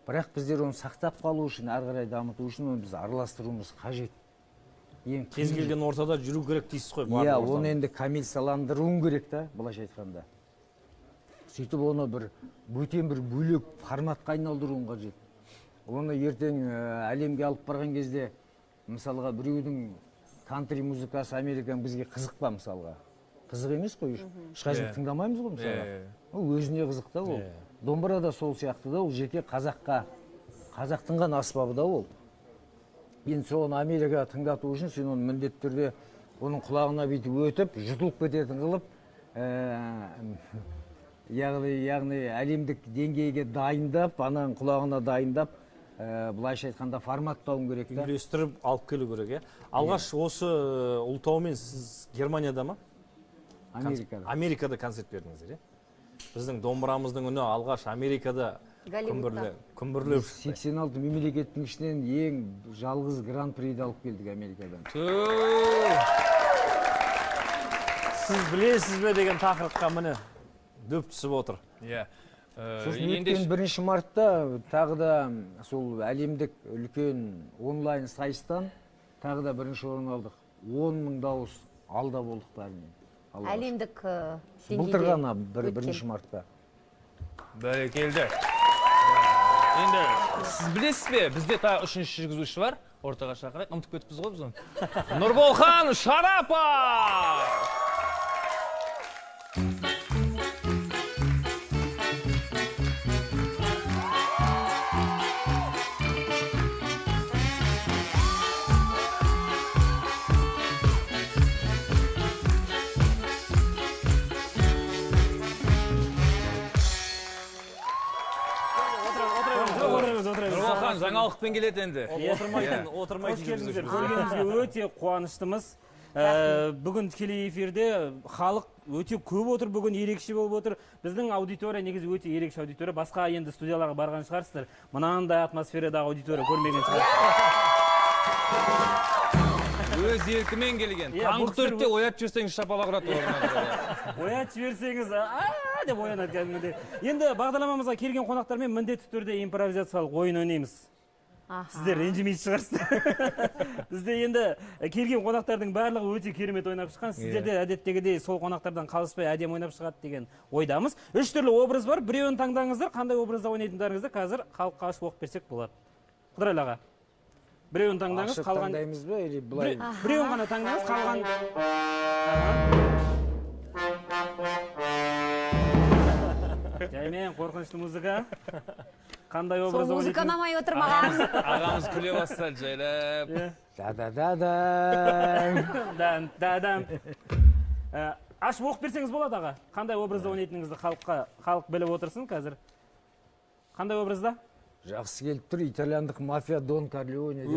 Бірақ біздер оны сақтап қалу үшін, әрі қарай дамыту үшін оны біз араластыруымыз қажет. Кез келген ортада жүру керек дейсіз ғой. Иә, оны енді коммерцияландыруың керек та, былайша айтқанда. Сөйтіп оны бір бөтен бір бөлек форматқа айналдыруың қажет. Оны ертең әлемге алып барған кезде, мысалға біреудің кантри музыкасы американ бізге қызық па мысалға? Қызық емес қой, ешқайсысын тыңдамаймыз ғой мысалға. Ол өзіне қызық та ол. Домбыра да сол сияқты да, ол жеке қазаққа Қазақтың ғана аспабы да ол. Енді соны Америкаға тыңдату үшін сен оны міндетті түрде оның құлағына бүйтіп өтіп, жұтылып кететін қылып, яғни әлемдік деңгейге дайындап, ананың құлағына дайындап, былайша айтқанда форматтауың керек та. Үйлестіріп алып келу керек, иә. Алғаш осы Ұлытаумен сіз Германияда ма? Америкада. Америкада концерт бердіңіздер, иә? Біздің домбырамыздың үні алғаш Америкада күмбірлеп шықты. 86 мемлекеттің ішінен ең жалғыз гран-приді алып келдік Америкадан. Сіз білесіз бе деген тақырыпқа міне дөп түсіп отыр. Иә. Сосын өткен 1 мартта тағы да сол әлемдік үлкен онлайн сайыстан тағы да бірінші орын алдық. 10 мың дауыс алда болдық бәрінен. Әлемдік деңгейде. Былтыр ғана 1 мартта. Бәрекелді. Енді сіз білесіз бе, бізде тағы үшінші жүргізуші бар. Ортаға шақырайық, ұмытып кетіппіз ғой біз оны. Нұрболхан Шарапов! Жаңалықпен келеді енді. Отырмайтын жүргізуші. Көргенімізге өте қуаныштымыз. Бүгін тікелей эфирде халық өте көп отыр, бүгін ерекше болып отыр. Біздің аудитория негізі өте ерекше аудитория. Басқа енді студияларға барған шығарсыздар. Мынандай атмосферадағы аудитория көрмеген шығарсыздар. Өз еркімен келген. Таңғы 4-те оятып жіберсеңіз шапалақ ұрады орнынан. Оятып жіберсеңіз, деп оянады кәдімгідей. Енді бағдарламамызға келген қонақтармен міндетті түрде импровизациялық ойын ойнаймыз. Сіздер ренжімейтін шығарсыздар. Бізде енді келген қонақтардың барлығы өте керемет ойнап шыққан. Сіздер де әдеттегідей сол қонақтардан қалыспай әдемі ойнап шығады деген ойдамыз. Үш түрлі образ бар. Біреуін таңдаңыздар. Қандай образда ойнайтындарыңызды қазір халыққа ашып оқып берсек болады. Құдірәлі аға, біреуін таңдаңыз, қалған таңдаймыз ба или былай? Біреуін ғана таңдаңыз, қалған. Жаймен қорқынышты музыка. Қандай образда ойнайтын? Музыка ұнамай отыр маған. Ағамыз күле бастады жайлап. Да-да-да-да. Да-да-да. Ашып оқып берсеңіз болады, аға. Қандай образда ойнайтыныңызды халық біліп отырсын қазір. Қандай образда? Жақсы келіп тұр, итальяндық мафия Дон Корлеоне деп.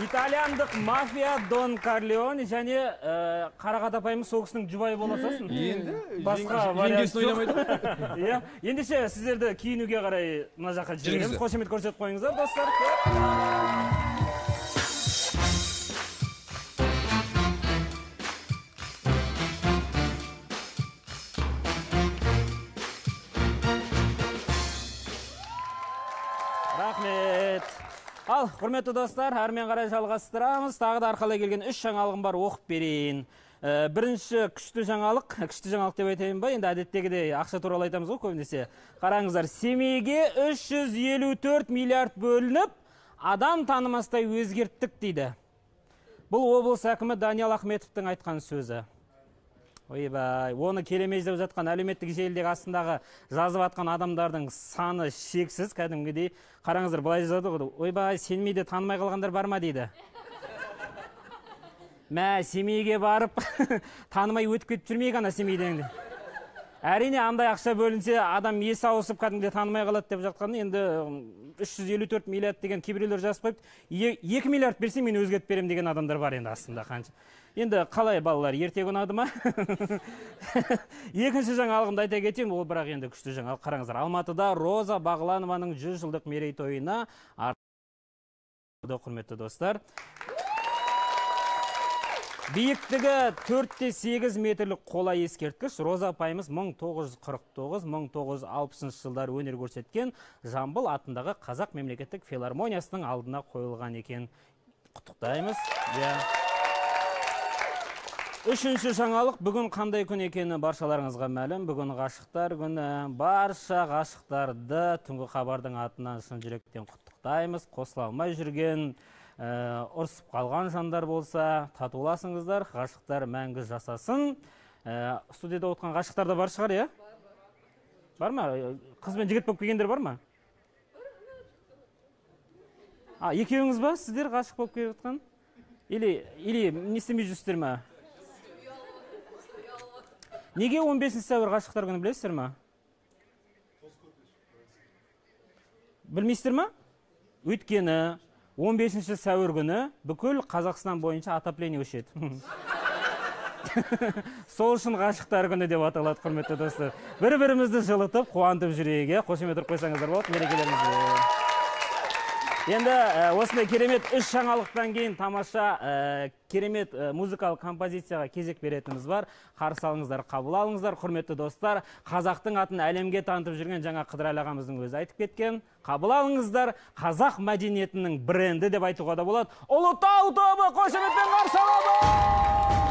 Итальяндық мафия Дон Корлеоне және Қарақат апайымыз сол кісінің жұбайы бола салсын. Енді басқа вариант жоқ. Иә, ендеше сіздерді киінуге қарай мына жаққа жібереміз. Қошемет көрсетіп қойыңыздар, достар. Рахмет. Ал, құрметті достар, әрмен қарай жалғастырамыз. Тағы да арқалай келген үш жаңалығым бар, оқып берейін. Бірінші күшті жаңалық, күшті жаңалық деп айтайын ба, енді әдеттегідей ақша туралы айтамыз ғой көбінесе. Қараңыздар, Семейге 354 миллиард бөлініп, адам танымастай өзгерттік дейді. Бұл облыс әкімі Даниал Ахметовтің айтқан сөзі. Ойбай, оны келемеждеп жатқан әлеуметтік желідегі астындағы жазып атқан адамдардың саны шексіз, кәдімгідей. Қараңыздар, былай жазады ғой. Ойбай, Семейде танымай қалғандар бар ма дейді. Мә, Семейге барып танымай өтіп кетіп жүрмейік ана Семейден. Әрине, андай ақша бөлінсе, адам есі ауысып кәдімгідей танымай қалады деп жатқан. Енді 354 миллиард деген кейбіреулер жазып қойыпты. 2 миллиард берсе мен өзгертіп беремін деген адамдар бар енді астында қанша. Енді қалай балалар, ертегі ұнады ма? Екінші жаңалығымды айта кетейін, ол бірақ енді күшті жаңалық. Қараңыздар, Алматыда Роза Бағланованың 100 жылдық мерейтойына арналды, құрметті достар. Биіктігі 4,8 метрлік қола ескерткіш Роза апайымыз 1949-1960 жылдары өнер көрсеткен Жамбыл атындағы Қазақ мемлекеттік филармониясының алдына қойылған екен. Құттықтаймыз. Үшінші жаңалық, бүгін қандай күн екені баршаларыңызға мәлім. Бүгін ғашықтар күні. Барша ғашықтарды түнгі хабардың атынан шын жүректен құттықтаймыз. Қосыла алмай жүрген, ұрсып қалған жандар болса, татуласыңыздар, ғашықтар мәңгі жасасын. Студияда отқан ғашықтар да бар шығар, иә? Бар ма? Қыз бен жігіт болып келгендер бар ма? А, екеуіңіз ба? Сіздер ғашық болып келіп жатқан? Или не істемей жүрсіздер ма? Неге 15 сәуір ғашықтар күні, білесіздер ма? Білмейсіздер ма? Өйткені 15 сәуір күні бүкіл Қазақстан бойынша отопление өшеді. Сол үшін ғашықтар күні деп аталады, құрметті достар. Бір-бірімізді жылытып, қуантып жүрейік, қошемет ұрып қойсаңыздар болады мерекелеріңізге. Енді осындай керемет үш жаңалықтан кейін тамаша керемет музыкалық композицияға кезек беретініміз бар. Қарсы алыңыздар, қабыл алыңыздар, құрметті достар. Қазақтың атын әлемге танытып жүрген жаңа Қыдырәлі ағамыздың өзі айтып кеткен. Қабыл алыңыздар, қазақ мәдениетінің бренді деп айтуға да болады. Ұлытау тобы қошеметпен қарсы аламыз!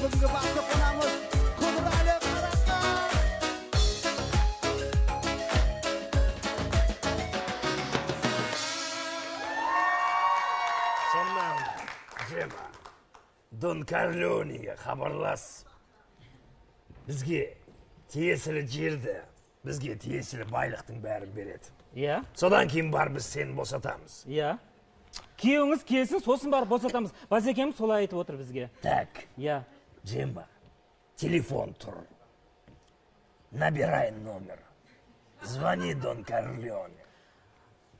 Бүгінгі басты қонағымыз Қыдырәлі Қарақан. Сонан, Жема, Дон Корлеонеге хабарлас. Бізге тиесілі жерді Бізге тиесілі байлықтың бәрін береді. Иә. Содан кейін бар біз сені босатамыз. Иә. Күйеуіңіз келсін, сосын барып босатамыз. Базекем солай айтып отыр бізге. Так. Иә. Джемма, телефон тұр. Набирай номер. Звони Дон Корлеоне.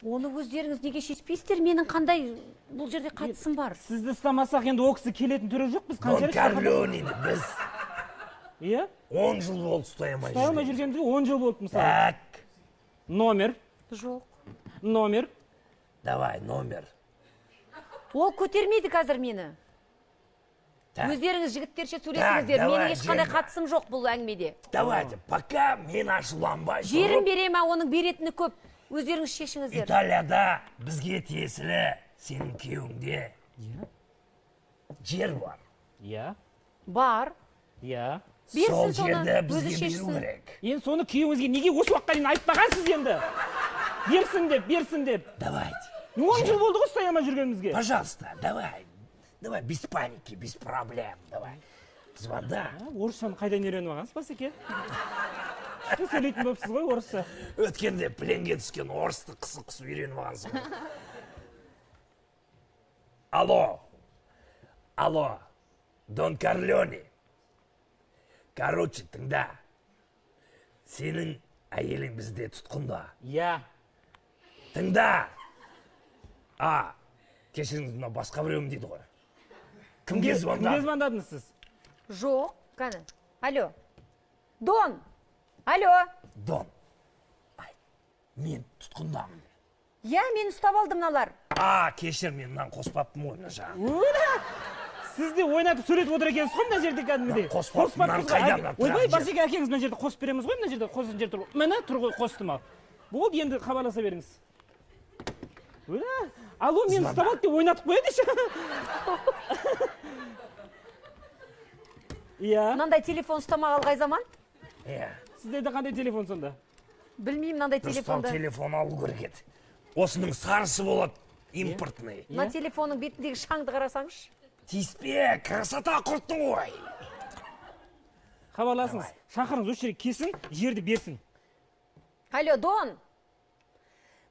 Оны өздеріңіз неге шешпейсіздер? Менің қандай бұл жерде қатысым бар? Сізді ұстамасақ енді ол кісі келетін түрі жоқ. Біз Дон Корлеонені біз. Иә? 10 жыл болды ұстай алмай жүргенімізге. Ұстай алмай жүргенімізге 10 жыл болды мысалы. Так. Номер. Жоқ. Номер. Давай, номер. Ол көтермейді қазір мені. Өздеріңіз жігіттерше сөйлесіңіздер. Менің ешқандай қатысым жоқ бұл әңгімеде. Давайте, пока мен ашуланбай. Жерін бере ма, оның беретіні көп. Өздеріңіз шешіңіздер. Италияда бізге тиесілі сенің күйеуіңде жер бар. Иә. Бар. Иә. Сол жерді бізге беру керек. Енді соны күйеуіңізге неге осы уақытқа дейін айтпағансыз енді? Берсін деп, берсін деп. Давайте. 10 жыл болды ғой ұстай алмай жүргенімізге. Пожалуйста, давай. Давай, без паники, без проблем. Давай. Звонда. Орысшаны қайдан үйреніп алғансыз, Басеке? Сіз сөйлейтін болыпсыз ғой орысша. Өткенде пленге түскен орысты қысып-қысып үйреніп алғансың. Алло. Алло. Дон Корлеоне. Короче, тыңда. Сенің әйелің бізде тұтқында. Иә. Тыңда. А, кешіріңіз, мынау басқа біреуім дейді ғой. Кімге звондадың? Кімге звондадыңыз сіз? Жоқ, кәні. Алло. Дон. Алло. Дон. Ай, мен тұтқындамын. Иә, мен ұстап алдым мыналар. А, кешір, мен мынаны қоспаппын ғой мына жағын. Сіз де ойнатып сөйлетіп отыр екенсіз ғой мына жерде кәдімгідей. Қоспаппын, мынаны қайда мына? Ойбай, Басеке әкеңіз мына жерде қосып береміз ғой, мына жерде қосатын жер тұр. Міне тұр ғой, қостым ал. Болды, енді хабарласа беріңіз. Алло, мені ұстап алды деп ойнатып қояды ше. Иә. Мынандай телефон ұстамағалы қай заман? Иә. Сіздерде қандай телефон сонда? Білмеймін, мынандай телефонды. Дұрыстау телефон алу керек еді. Осының сарысы болады, импортный. Мына телефонның бетіндегі шаңды қарасаңызшы. Тиіспе, красота құрттың ғой. Хабарласыңыз, шақырыңыз, осы жерге келсін, жерді берсін. Алло, Дон.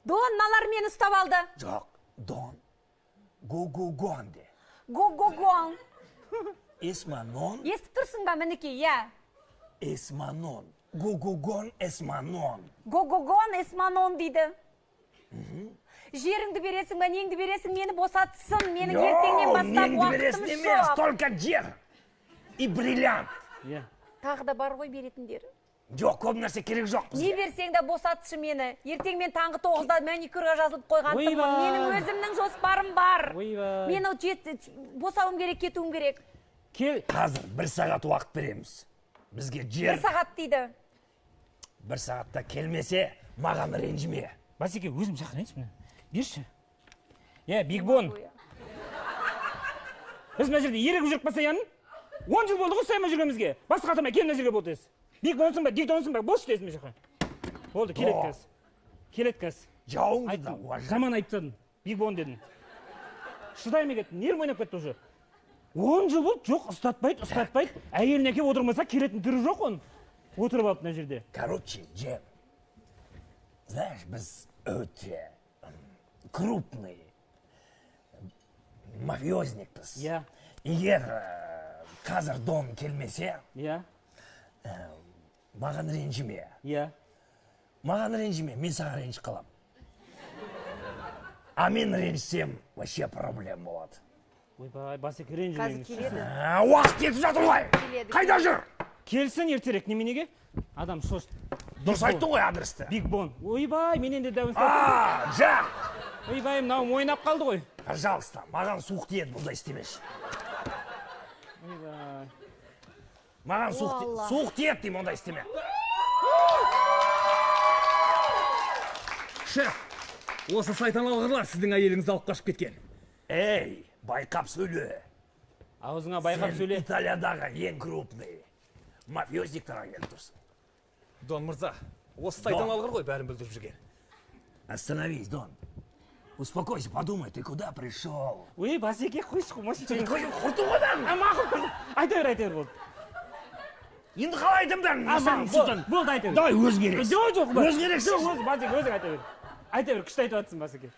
Дон, мыналар мені ұстап алды. Жоқ, Дон. Го-го-гон де. Го-го-гон. Эсманон. Естіп тұрсың ба, мінекей, иә. Эсманон. Го-го-гон, эсманон. Го-го-гон, эсманон дейді. Жеріңді бересің ба, неңді бересің, мені босатсын, менің ертеңнен бастап уақытым жоқ. Только жер и бриллиант. Тағы да бар ғой беретіндері. Жоқ, көп нәрсе керек жоқ бізге. Не берсең де босатшы мені. Ертең мен таңғы 9-да маникюрға жазылып қойғантынмын. Менің өзімнің жоспарым бар. Мен босауым керек, кетуім керек. Қазір 1 сағат уақыт береміз. Бізге жер. 1 сағат дейді. 1 сағатта келмесе, маған ренжіме. Басеке, өзім шақырайыншы мені. Берші. Е, Бигбон. Біз мына жерде ерігіп жүріп қалса янын? 10 жыл болды ғой ұстай алмай жүргенімізге. Басқа қатырмай, кел мына жерге бол тез. Бигбонсың ба, Дигдонсың ба, болшы тез мына жаққа. Болды, келеді қазір. Келеді қазір. Жауыңды да уважай. Жаман айтып тастадым. Бигбон дедім. Шыдай алмай кетті, нервім ойнап кетті уже. 10 жыл болды, жоқ, ұстатпайды, ұстатпайды. Әйеліне әкеліп отырмаса келетін түрі жоқ оның. Отырып алып мына жерде. Короче, Джем, знаешь, біз өте крупный мафиозникпіз. Иә. Егер қазір Дон келмесе, иә, маған ренжіме. Иә. Маған ренжіме, мен саған ренжіп қалам. А мен ренжісем, вообще проблем болады. Ойбай, Басеке, ренжімеңіз. Қазір келеді. Уақыт кетіп жатыр ғой. Қайда жүр? Келсін ертерек, неменеге? Адам шошты. Дұрыс айттың ғой адресті. Бигбон. Ойбай, менен де дәуін. А, жа. Ойбай, мынау ойнап қалды ғой. Пожалуйста, маған суық тиеді, бұндай істемеші. Ойбай. Маған суық тиеді деймін, ондай істеме. Шеф, осы сайтан алғырлар сіздің әйеліңізді алып қашып кеткен. Ей, байқап сөйле. Аузыңа байқап сөйле. Сен Италиядағы ең крупный мафиозниктарға келіп тұрсың. Дон мырза, осы сайтан алғыр ғой бәрін бүлдіріп жүрген. Остановись, Дон. Успокойся, подумай, ты куда пришел? Ой, Басеке, қойшы, қойшы. Құрту одан! Мақұл, айта бер, айта бер болды. Енді қалай айтамын бәрін? Болды, айта бер. Давай өзің керексің. Жоқ, жоқ. Өзің керексің. Жоқ, өзің, Басеке, өзің айта бер. Айта бер, күшті айтып жатырсың, Басеке.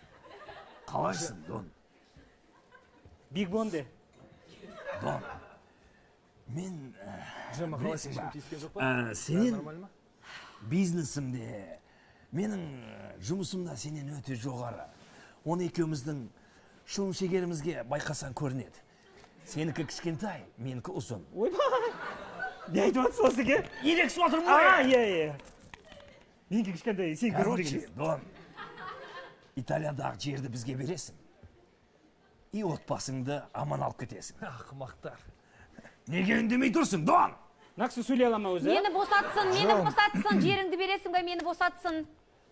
Қалайсың, Дон? Биг Бон де. Дон, мен Джема қалайсың, ешкім тиіскен жоқ па? Сенен бизнесімде, менің жұмысым да сенен өте жоғары. Оны екеуміздің шылым шегерімізге байқасаң көрінеді. Сенікі кішкентай, менікі ұзын. Ойбай! Не айтып жатырсың, Басеке? Ерексіп отырмын ғой. Иә, иә. Менікі кішкентай, сенікі ұзын деген. Короче, Дон, Италиядағы жерді бізге бересің. И отбасыңды аман алып кетесің. Ақымақтар. Неге үндемей тұрсың, Дон? Мына кісі сөйлей ала ма өзі? Мені босатсын, мені босатсын, жеріңді бересің бе, мені босатсын.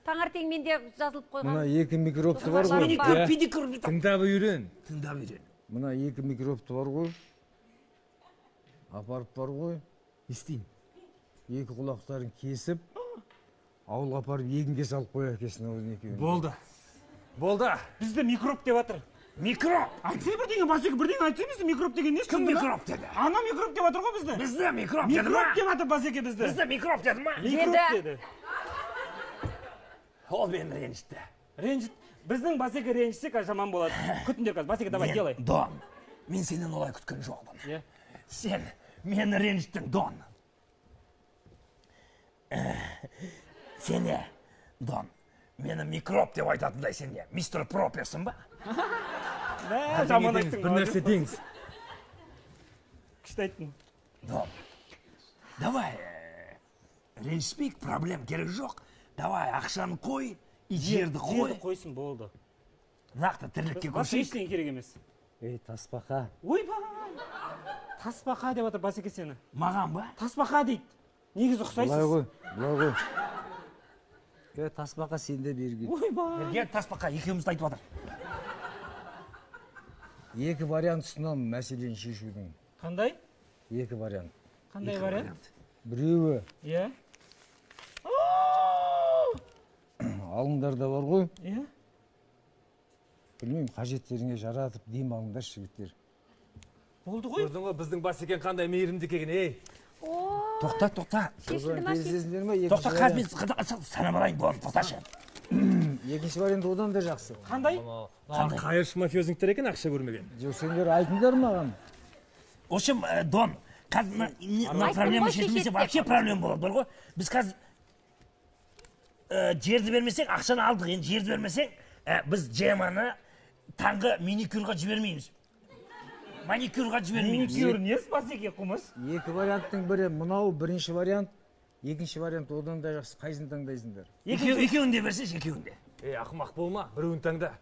Таңертең менде жазылып қойған. Мына екі микробты бар ғой. Маникюр, педикюр. Тыңдап үйрен. Тыңдап үйрен. Мына екі микробты бар ғой. Апарып бар ғой. Не істейін? Екі құлақтарын кесіп, ауылға апарып егінге салып қой әкесінің аузына екеуін. Болды. Болды. Бізді микроб деп жатыр. Микроб. Айтсай бірдеңе, Басеке, бірдеңе айтсай, бізді микроб деген не? Кім микроб деді? Ана микроб деп жатыр ғой бізді. Бізді микроб деді ма? Микроб деп жатыр, Басеке, бізді. Бізді микроб деді ма? Микроб деді. Ол мені ренжітті. Ренжіт. Біздің Басеке ренжітсе, қазір жаман болады. Күтіңдер қазір. Басеке, давай, делай. Дон, мен сенен олай күткен жоқпын. Сен мені ренжіттің, Дон. Сене, Дон, мені микроб деп айтатындай сен не? Мистер Проперсің ба? Жаман айттың. Бір нәрсе деңіз. Күшті айттың. Дон, давай, ренжіспейік, проблем керек жоқ. Давай, ақшаны қой, и жерді қой. Жерді қойсын, болды. Нақты тірлікке Басқа көшейік. ештеңе керек емес. Ей, тасбақа. Ойбай! Тасбақа деп жатыр Басеке сені. Маған ба? Тасбақа дейді. Негізі ұқсайсыз. Былай ғой, былай ғой. Кел, тасбақа сен де бері кел. Ойбай! Кел, тасбақа, екеумізді айтып жатыр. Екі вариант ұсынамын мәселені шешудің. Қандай? Екі вариант. Қандай вариант? Біреуі. Иә. Алыңдар да бар ғой. Иә. Білмеймін, қажеттеріңе жаратып дем алыңдар, жігіттер. Болды ғой. Көрдің ғой, біздің Басекен қандай мейірімді екен, ей. Тоқта, тоқта. Шешілді ма? Келісесіңдер ме? Тоқта, қазір мен санап алайын, Дон, тоқташы. Екінші вариант одан да жақсы. Қандай? Қайыршы мафиозниктер екен, ақша көрмеген. Жоқ, сендер айтыңдар маған. В общем, Дон, қазір мына проблема шешілмесе, вообще проблема болады, бар ғой. Біз қазір жерді бермесең, ақшаны алдық, енді жерді бермесең, біз Джеманы таңғы маникюрға жібермейміз. Маникюрға жібермейміз. Маникюр несі, Басеке, қумаш? Екі варианттың бірі мынау, бірінші вариант, екінші вариант одан да жақсы. Қайсысын таңдайсыңдар? Екеуін де берсеші, екеуін де. Ей, ақымақ болма, біреуін таңда.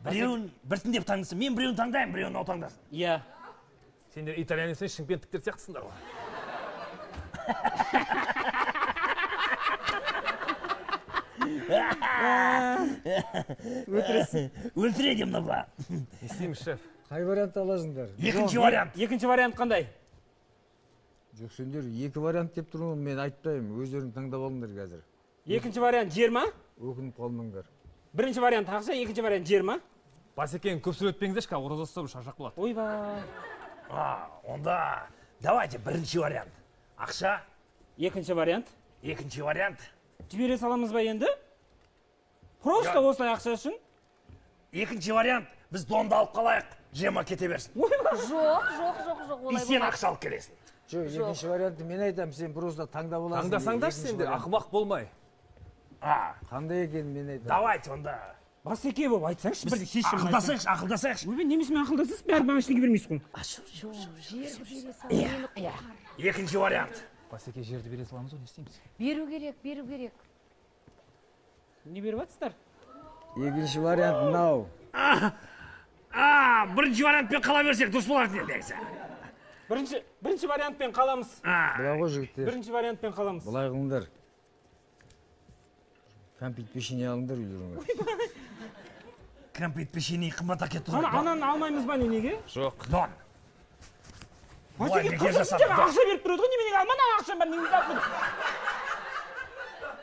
Біреуін біртіндеп таңдасын. Мен біреуін таңдаймын, біреуін ол таңдасын. Иә. Сендер итальянецпен шымкенттіктер сияқтысыңдар ғой. Өлтіресің. Өлтіреді мына бала. Не істейміз, шеф? Қай вариантты аласыңдар? Екінші вариант. Екінші вариант қандай? Жоқ, сендер екі вариант деп тұрмын, мен айтпаймын. Өздерің таңдап алыңдар қазір. Екінші вариант жер ма? Өкініп қалмаңдар. Бірінші вариант ақша, екінші вариант жер ма? Басекең көп сөйлетпеңіздерші, қазір ораза ұстап шаршап қалады. Ойбай. Онда давайте бірінші вариант. Ақша. Екінші вариант. Екінші вариант. Жібере саламыз ба енді? Просто осылай ақша үшін? Екінші вариант, біз Донды алып қалайық, Джема кете берсін. Жоқ, жоқ, жоқ, жоқ, олай И сен ақша алып келесің. Жоқ, екінші вариантты мен айтамын, сен просто таңдап аласың. Таңдасаңдаршы сендер, ақымақ болмай. Қандай екенін мен айтамын. Давайте онда. Басеке болып айтсаңшы, бір шешім. Ақылдасайықшы, ақылдасайықшы. Ойбай, немесе мен ақылдасасыз, бәрі маған ештеңе бермейсіз ғой. Жерді бере сал, мені құтқар. Екінші вариант. Басеке, жерді бере саламыз ғой, не істейміз? Беру керек, беру керек. Не беріп жатсыздар? Екінші вариант мынау. Бірінші вариантпен қала берсек дұрыс болатын еді негізі. Бірінші вариантпен қаламыз. Былай ғой, жігіттер. Бірінші вариантпен қаламыз. Былай қылыңдар. Кәмпит пешене алыңдар үйлеріңе. Кәмпит пешене қымбат әкетті ғой. Ананы алмаймыз ба, неге? Жоқ. Дон. Басеке, ақша беріп тұрады ғой, неменеге алма, ана ақшаны бар, неменеге алып тұр.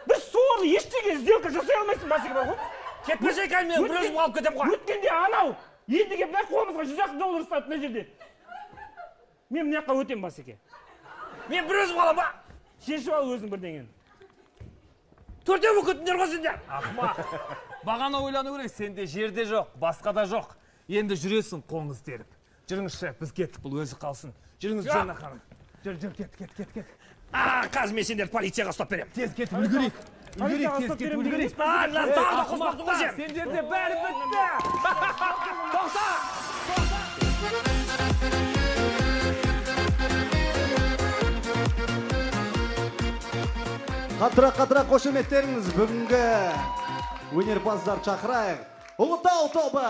Біз сорлы ештеңе сделка жасай алмайсың, Басеке бар ғой. Кетпесе екен, мен бір өзім қалып кетемін ғой. Өткенде анау, енді келіп мына қолымызға $100 ұстады мына жерде. Мен мына жаққа өтемін, Басеке. Мен бір өзім қалам ба? Шешіп ал өзің бірдеңені. Төртеу болып кеттіңдер ғой сендер. Ақымақ. Бағана ойлану керек, сенде жерде жоқ, басқа да жоқ. Енді жүресің қоңыз теріп. Жүріңізші, біз кеттік, бұл өзі қалсын. Жүріңіз, Жанна ханым. Жүр, жүр, кет, кет, кет, кет. Қазір мен сендерді полицияға ұстап беремін. Тез кетіп үлгерейік. Үлгерейік, тез кетіп үлгерейік. Тағы да қоспақтың ғой сен. Сендерде бәрі бітті. Тоқта! Қаттырақ-қаттырақ қошеметтеріңіз, бүгінгі өнерпаздар шақырайық. Ұлытау тобы!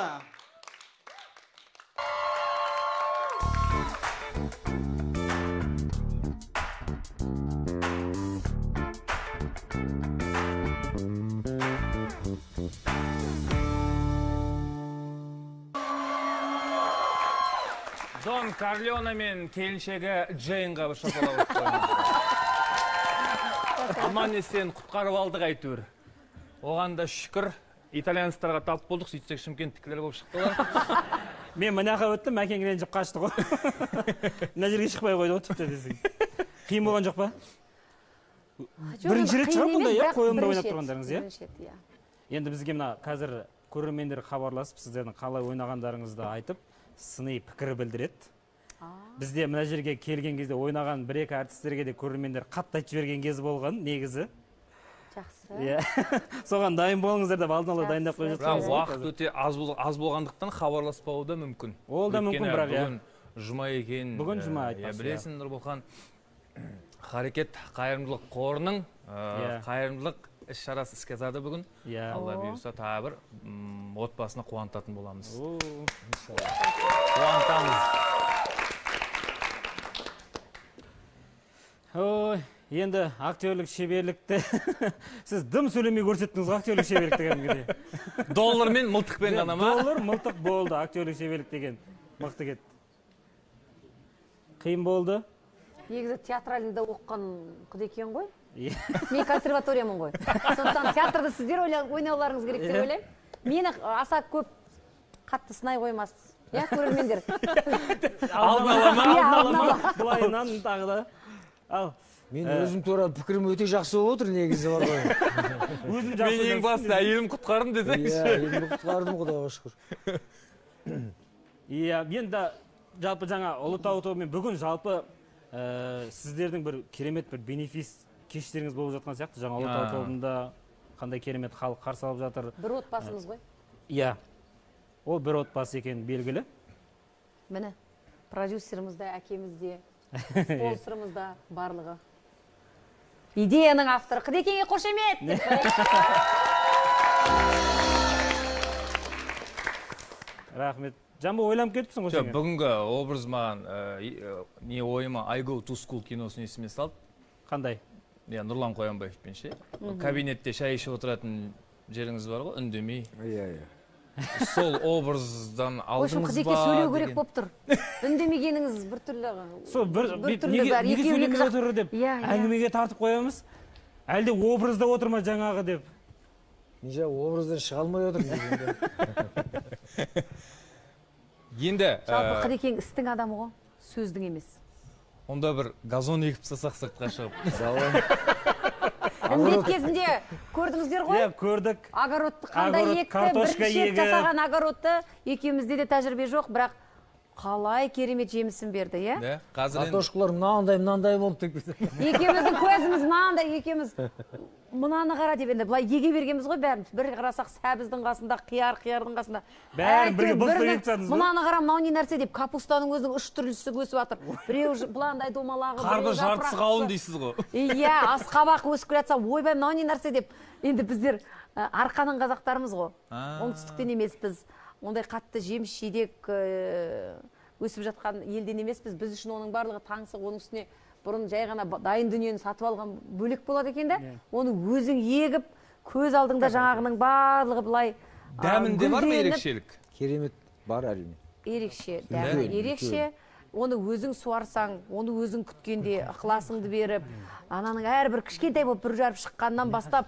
Дон Корлеоне мен келіншегі Джейнға бір шапалақ қойыңыз. Аман есен құтқарып алдық әйтеуір. Оған да шүкір, итальянецтарға тап болдық, сөйтсек шымкенттікілер болып шықты ғой. Мен мынаға өттім, мәкең ренжіп қашты ғой. Мына жерге шықпай қойды ғой тіпті десең. Қиын болған жоқ па? Бірінші рет шығар бұндай, иә, қойылымда ойнап тұрғандарыңыз, иә? Бірінші рет, иә. Енді бізге мына қазір көрермендер хабарласып, сіздердің қалай ойнағандарыңызды айтып, сыни пікір білдіреді. Бізде мына жерге келген кезде ойнаған бір-екі әртістерге де көрермендер қатты айтып жіберген кезі болған негізі. Жақсы. Иә. Соған дайын болыңыздар деп алдын ала дайындап қойып Бірақ жатқанбыз. уақыт өте аз болғандықтан хабарласпауы да мүмкін. Ол да мүмкін, бірақ иә. Бүгін жұма екен. Бүгін жұма айтпақшы. Білесің, Нұрболхан, Харекет қайырымдылық қорының қайырымдылық іс-шарасы іске асады бүгін. Алла бұйырса тағы бір отбасыны қуантатын боламыз. Қуантамыз. Ой, енді актерлік шеберлікті сіз дым сөйлемей көрсеттіңіз ғой, актерлік шеберлікті кәдімгідей. Доллар мен мылтықпен ғана ма? Доллар, мылтық болды, актерлік шеберлік деген мықты кетті. Қиын болды. Негізі театралында оқыған құдекен ғой. Мен консерваториямын ғой. Сондықтан театрды сіздер ойнауларыңыз керек деп ойлаймын. Мені аса көп қатты сынай қоймас. Иә, көрермендер. Алдын ала ма? Алдын ала ма? Былайынан тағы да. Ал. Мен өзім туралы пікірім өте жақсы болып отыр негізі бар ғой. Өзім жақсы. Мен ең басты әйелім құтқардым десеңізші. Иә, әйелімді құтқардым, Құдайға шүкір. Иә, енді жалпы жаңа Ұлытау тобымен бүгін жалпы сіздердің бір керемет бір бенефис кештеріңіз болып жатқан сияқты. Жаңа Ұлытау тобында қандай керемет халық қарсы алып жатыр. Бір отбасымыз ғой. Иә. Ол бір отбасы екені белгілі. Міне, продюсеріміз де, әкеміз де, спонсорымыз да, барлығы. Идеяның авторы Қыдекеңе қошемет! Рахмет. Жамбыл, ойланып кетіпсің ғой сен. Бүгінгі образ маған, не ойыма I Go to School киносын есіме салды. Қандай? Иә, Нұрлан Қоянбаевпен ше. Кабинетте шай ішіп отыратын жеріңіз бар ғой, үндемей. Иә, иә. Сол образдан алдыңыз ба? Қыдеке сөйлеу керек болып тұр. Үндемегеніңіз бір түрлі. Сол бір неге сөйлемей отыр деп әңгімеге тартып қоямыз. Әлде образда отыр ма жаңағы деп. Мен жаңа образдан шыға алмай отырмын. Енді жалпы Қыдекең істің адамы ғой, сөздің емес. Онда бір газон егіп тастасақ сыртқа шығып. Індет кезінде көрдіңіздер ғой? Иә, көрдік. Огородты қандай екті, бірінші рет жасаған огородты, екеумізде де тәжірибе жоқ, бірақ қалай керемет жемісін берді, иә? Картошкалар мынандай-мынандай болды деп. Екеуміздің көзіміз мынандай, екеуміз мынаны қара деп енді былай еге бергенбіз ғой бәрін. Бір қарасақ сәбіздің қасында, қияр, қиярдың қасында. Бәрін бірге бұлтыр егіп тастадыңыз ба? Мынаны қара, мынау не нәрсе деп, капустаның өзінің үш түрлісі өсіп жатыр. Біреу быландай домалағы, біреу жартысы қауын дейсіз ғой. Иә, асқабақ өсіп келе жатса, ойбай, мынау не нәрсе деп. Енді біздер арқаның қазақтарымыз ғой. Оңтүстіктен емеспіз. Ондай қатты жеміс жидек өсіп жатқан елден емеспіз. Біз үшін оның барлығы таңсық, оның үстіне бұрын жай ғана дайын дүниені сатып алған бөлек болады екен да. Оны өзің егіп, көз алдыңда жаңағының барлығы былай. Дәмінде бар ма ерекшелік? Керемет бар әрине. Ерекше, дәмі ерекше. Оны өзің суарсаң, оны өзің күткенде ықыласыңды беріп, ананың әрбір кішкентай болып бүр жарып шыққаннан бастап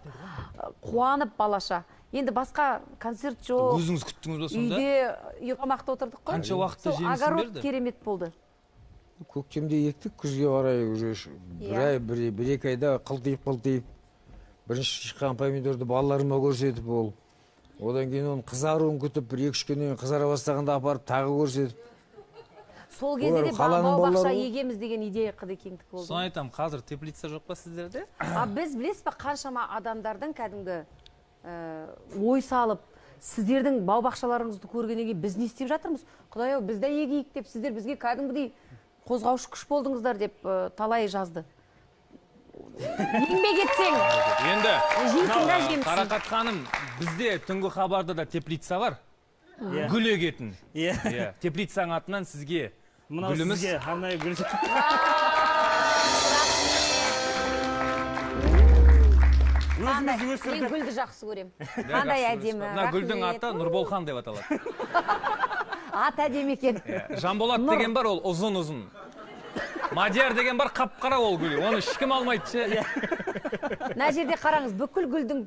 қуанып балаша. Енді басқа концерт жоқ. Өзіңіз күттіңіз ба сонда? Үйде үй қамақта отырдық қой. Қанша уақытта жемісін берді? Огород керемет болды. Көктемде ектік, күзге қарай уже бір ай, бір екі айда қылтиып бірінші шыққан помидорды балаларыма көрсетіп ол. Одан кейін оның қызаруын күтіп, бір екі үш күннен қызара бастағанда апарып тағы көрсетіп. Сол кезде де бау-бақша егеміз деген идея Қыдыкеңдікі болды. Соны айтамын, қазір теплица жоқ па сіздерде? А біз білесіз бе, қаншама адамдардың кәдімгі ой салып, сіздердің бау-бақшаларыңызды көргеннен кейін біз не істеп жатырмыз? Құдай-ау, біз де егейік деп, сіздер бізге кәдімгідей қозғаушы күш болдыңыздар деп талай жазды. Еңбек етсең. Енді жейсің да жемісін. Қарақат ханым, бізде түнгі хабарда да теплица бар. Гүл егетін. Теплицаның атынан сізге гүліміз. Сізге арнайы гүл. Өзіміз өсірдік. Мен гүлді жақсы көрем. Қандай әдемі. Мына гүлдің аты Нұрболхан деп аталады. Ат әдемі екен. Жанболат деген бар, ол ұзын-ұзын. Мадияр деген бар, қап-қара ол гүл. Оны ешкім алмайды ше. Мына жерде қараңыз, бүкіл гүлдің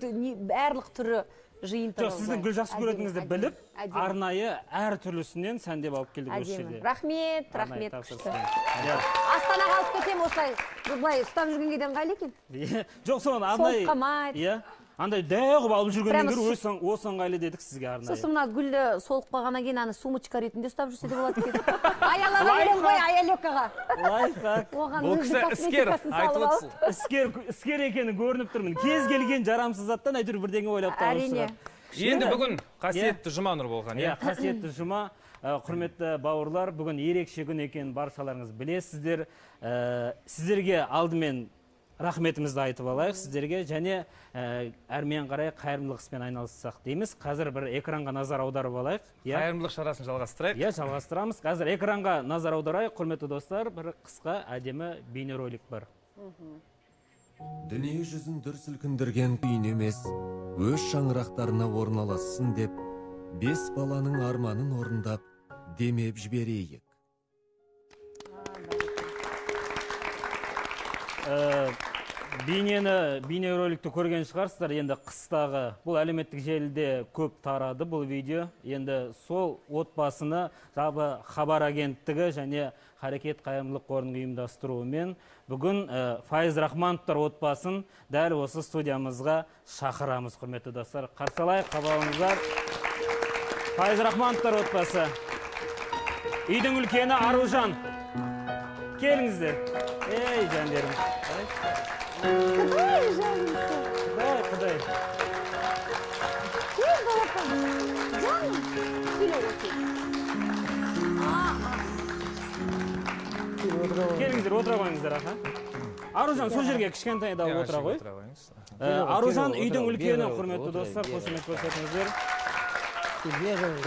барлық түрі жиынтығы. Жоқ, сіздің гүл жақсы көретініңізді біліп, арнайы әр түрлісінен сәндеп алып келдік осы жерде. Рахмет, рахмет. Астанаға алып кетемін осылай. Былай ұстап жүргенге де ыңғайлы екен. Жоқ, соны арнайы. Солып қалмайды. Андай дәу қылып алып жүргеннен гөрі осы ыңғайлы дедік сізге арнайы. Сосын мына гүлді солып қалғаннан кейін аны сумочка ретінде ұстап жүрсе де болады екен. Аялаға беремін ғой, Аялекаға. Лайфхак. Оған Бұл кісі іскер, айтып отырсыз. Іскер екені көрініп тұрмын. Кез келген жарамсыз заттан әйтеуір бірдеңе ойлап табып Әрине. шығады. Енді бүгін қасиетті жұма, Нұрболхан. Иә, қасиетті жұма. Құрметті бауырлар, бүгін ерекше күн екенін баршаларыңыз білесіздер. Сіздерге алдымен рахметімізді айтып алайық сіздерге, және әрмен қарай қайырымдылық іспен айналыссақ дейміз. Қазір бір экранға назар аударып алайық. Қайырымдылық шарасын жалғастырайық. Иә, жалғастырамыз. Қазір экранға назар аударайық, құрметті достар, бір қысқа әдемі бейнеролик бар. Дүние жүзін дүр сілкіндірген күйін емес, өз шаңырақтарына орналассын деп, 5 баланың арманын орындап, демеп жіберейік. Бейнероликті көрген шығарсыздар. Енді қыстағы бұл әлеуметтік желіде көп тарады бұл видео. Енді сол отбасыны жалпы Хабар агенттігі және Харекет қайырымдылық қорының ұйымдастыруымен бүгін Файз Рахмановтар отбасын дәл осы студиямызға шақырамыз, құрметті достар. Қарсы алайық, қабыл алыңыздар. Файз Рахмановтар отбасы. Үйдің үлкені Аружан. Келіңіздер. Ей, жандерім. Құдай жаным. Құдай, құдай. Кел, балапан. Жаным. Келе ғой, кел. Келіңіздер, отыра қойыңыздар, аха. Аружан, сол жерге кішкентай да отыра ғой. Аружан үйдің үлкені, құрметті достар, қошемет көрсетіңіздер.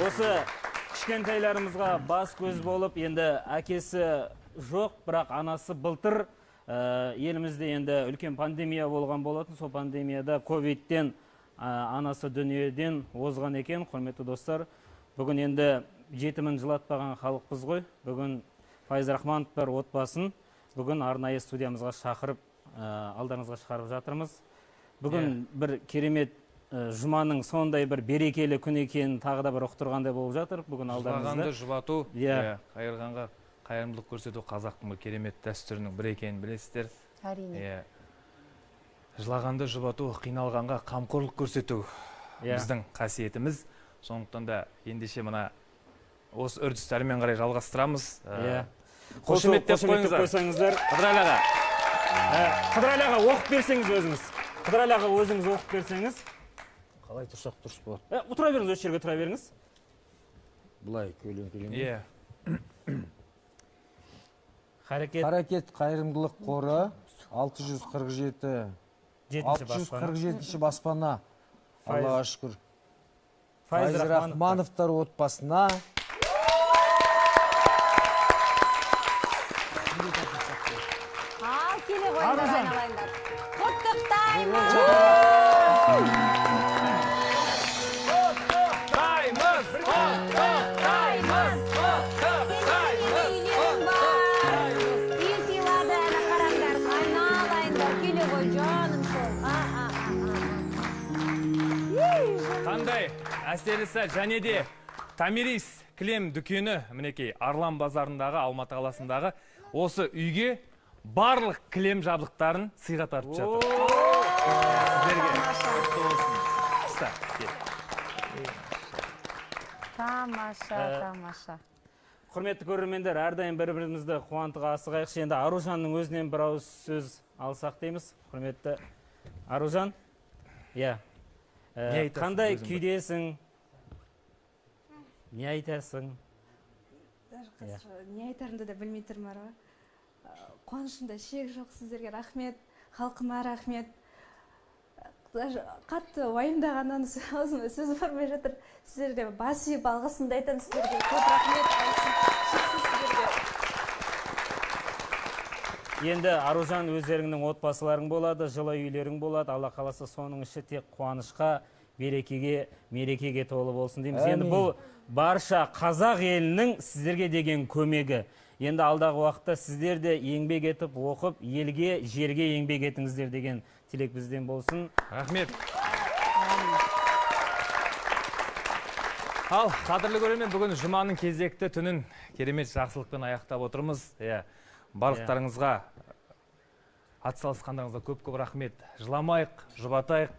Осы кішкентайларымызға бас көз болып, енді әкесі жоқ, бірақ анасы былтыр елімізде енді үлкен пандемия болған болатын. Сол пандемияда ковидтен анасы дүниеден озған екен, құрметті достар. Бүгін енді жетімін жылатпаған халықпыз ғой. Бүгін Файз Рахмановтар отбасын бүгін арнайы студиямызға шақырып, алдарыңызға шығарып жатырмыз. Бүгін бір керемет жұманың сондай бір берекелі күн екенін тағы да бір ұқтырғандай болып жатыр. Бүгін алдарыңызда жылағанды жұбату, қайырғанға қайырымдылық көрсету қазақтың бір керемет дәстүрінің бірі екенін білесіздер. Әрине. Жылағанды жұбату, қиналғанға қамқорлық көрсету біздің қасиетіміз. Сондықтан да ендеше мына осы үрдісті әрмен қарай жалғастырамыз. Қошеметтеп қойыңыздар. Қыдырәлі аға. Қыдырәлі аға, оқып берсеңіз өзіңіз. Қыдырәлі аға, өзіңіз оқып берсеңіз. Қалай тұрсақ дұрыс болады. Отыра беріңіз, осы жерге тұра беріңіз. Былай көлеңкелеме. Харекет қайырымдылық қоры 647 баспана. Аллаға шүкір. Файз Рахмановтар отбасына Ал келе қойыңдар, айналайындар. Құттықтаймыз! Құттықтаймыз! Құттықтаймыз! Құттықтаймыз! Үй сыйлады, әне қараңдар, айналайындар, келе қой, жаным сол. Қандай әсерлі сәт, және де Томирис Кілем дүкені мінекей Арлан базарындағы, Алматы қаласындағы осы үйге барлық кілем жабдықтарын сыйға тартып жатыр. Сіздерге құтты болсын. Тамаша, тамаша. Құрметті көрермендер, әрдайым бір-бірімізді қуантуға асығайықшы. Енді Аружанның өзінен бір ауыз сөз алсақ дейміз. Құрметті Аружан, иә. Қандай күйдесің? Не айтасың? Не айтарымды да білмей тұрмын ғой. Қуанышымда шек жоқ, сіздерге рахмет, халқыма рахмет. Даже қатты уайымдағаннан аузыма сөз бармай жатыр. Сіздерге бас иіп алғысымды айтамын, сіздерге көп рахмет, алғысым шексіз сіздерге. Енді Аружан, өздеріңнің отбасыларың болады, жылы үйлерің болады. Алла қаласа соның іші тек қуанышқа, берекеге, мерекеге толы болсын дейміз. Енді бұл барша қазақ елінің сіздерге деген көмегі. Енді алдағы уақытта сіздер де еңбек етіп, оқып, елге, жерге еңбек етіңіздер деген тілек бізден болсын. Рахмет. Ал, қадірлі көрермен, бүгін жұманың кезекті түнін керемет жақсылықпен аяқтап отырмыз. Барлықтарыңызға, атсалысқандарыңызға көп-көп рахмет. Жыламайық, жұбатайық,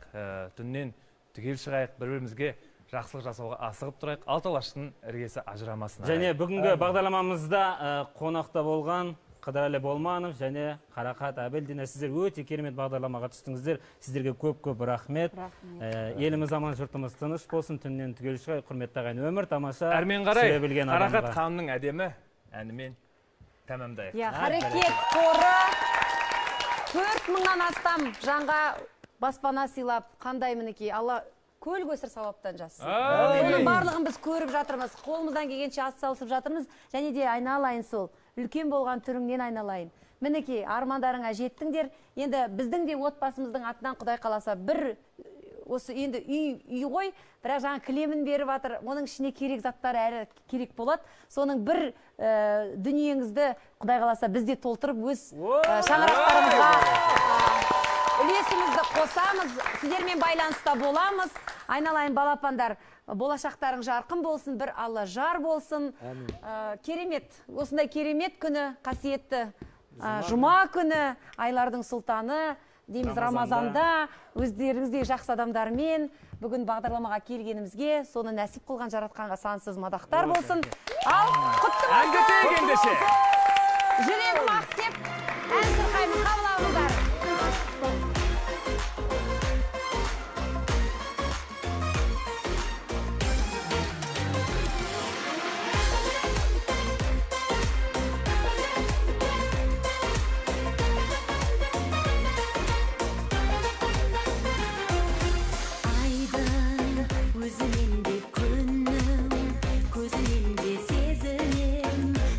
түннен түгел шығайық, бір-бірімізге жақсылық жасауға асығып тұрайық. Алты алаштың іргесі ажырамасын. Және бүгінгі бағдарламамызда қонақта болған Қыдырәлі Болманов және Қарақат Әбілдина, сіздер өте керемет бағдарламаға түстіңіздер. Сіздерге көп-көп рахмет. Еліміз аман, жұртымыз тыныш болсын, түннен түгел шығайық. Құрметті ағайын, өмір тамаша. Әрмен қарай Қарақат ханымның әдемі әнімен тәмамдайық. Харекет қоры 4000-нан астам жанға баспана сыйлап, қандай мінекей Алла көл көсір сауаптан жазсын. Соның барлығын біз көріп жатырмыз, қолымыздан келгенше ат салысып жатырмыз. Және де айналайын сол, үлкен болған түріңнен айналайын. Мінекей армандарыңа жеттіңдер. Енді біздің де отбасымыздың атынан Құдай қаласа бір осы енді үй ғой, бірақ жаңа кілемін беріп жатыр, оның ішіне керек заттар әрі керек болады. Соның бір дүниеңізді Құдай қаласа біз де толтырып өз шаңырақтарымызға үлесімізді қосамыз, сіздермен байланыста боламыз. Айналайын балапандар, болашақтарың жарқын болсын, бір Алла жар болсын. Керемет, осындай керемет күні, қасиетті жұма күні, айлардың сұлтаны дейміз, Рамазанда өздеріңіздей жақсы адамдармен бүгін бағдарламаға келгенімізге, соны нәсіп қылған жаратқанға сансыз мадақтар болсын. Ал құтты болсын! Жүрегім ақ деп ән шырқаймын, қабыл алыңыздар.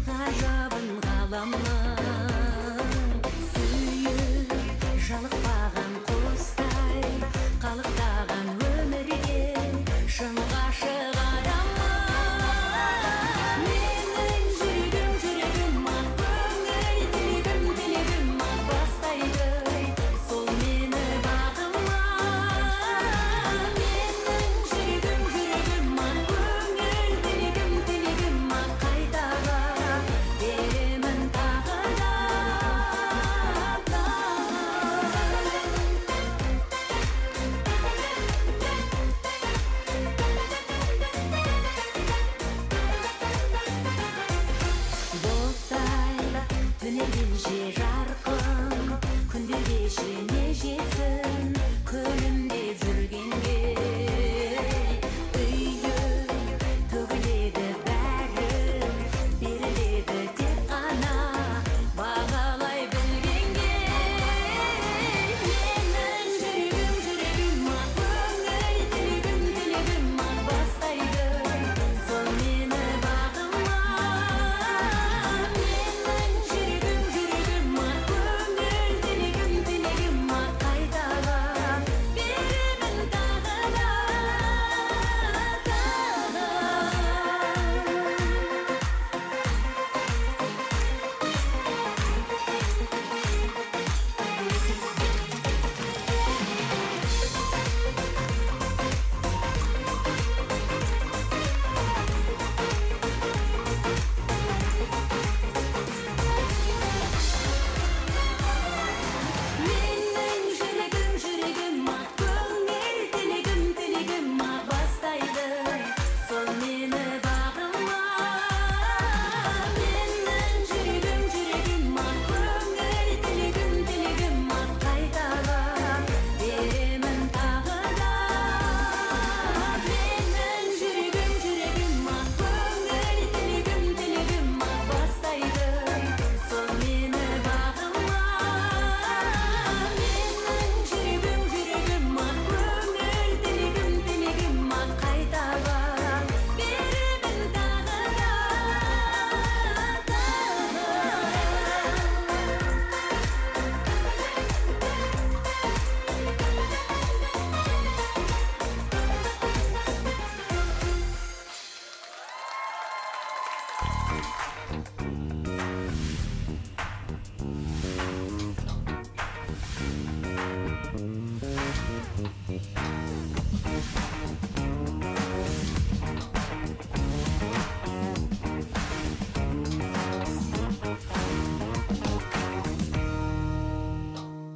Ғажабын ғаламның, сүйіп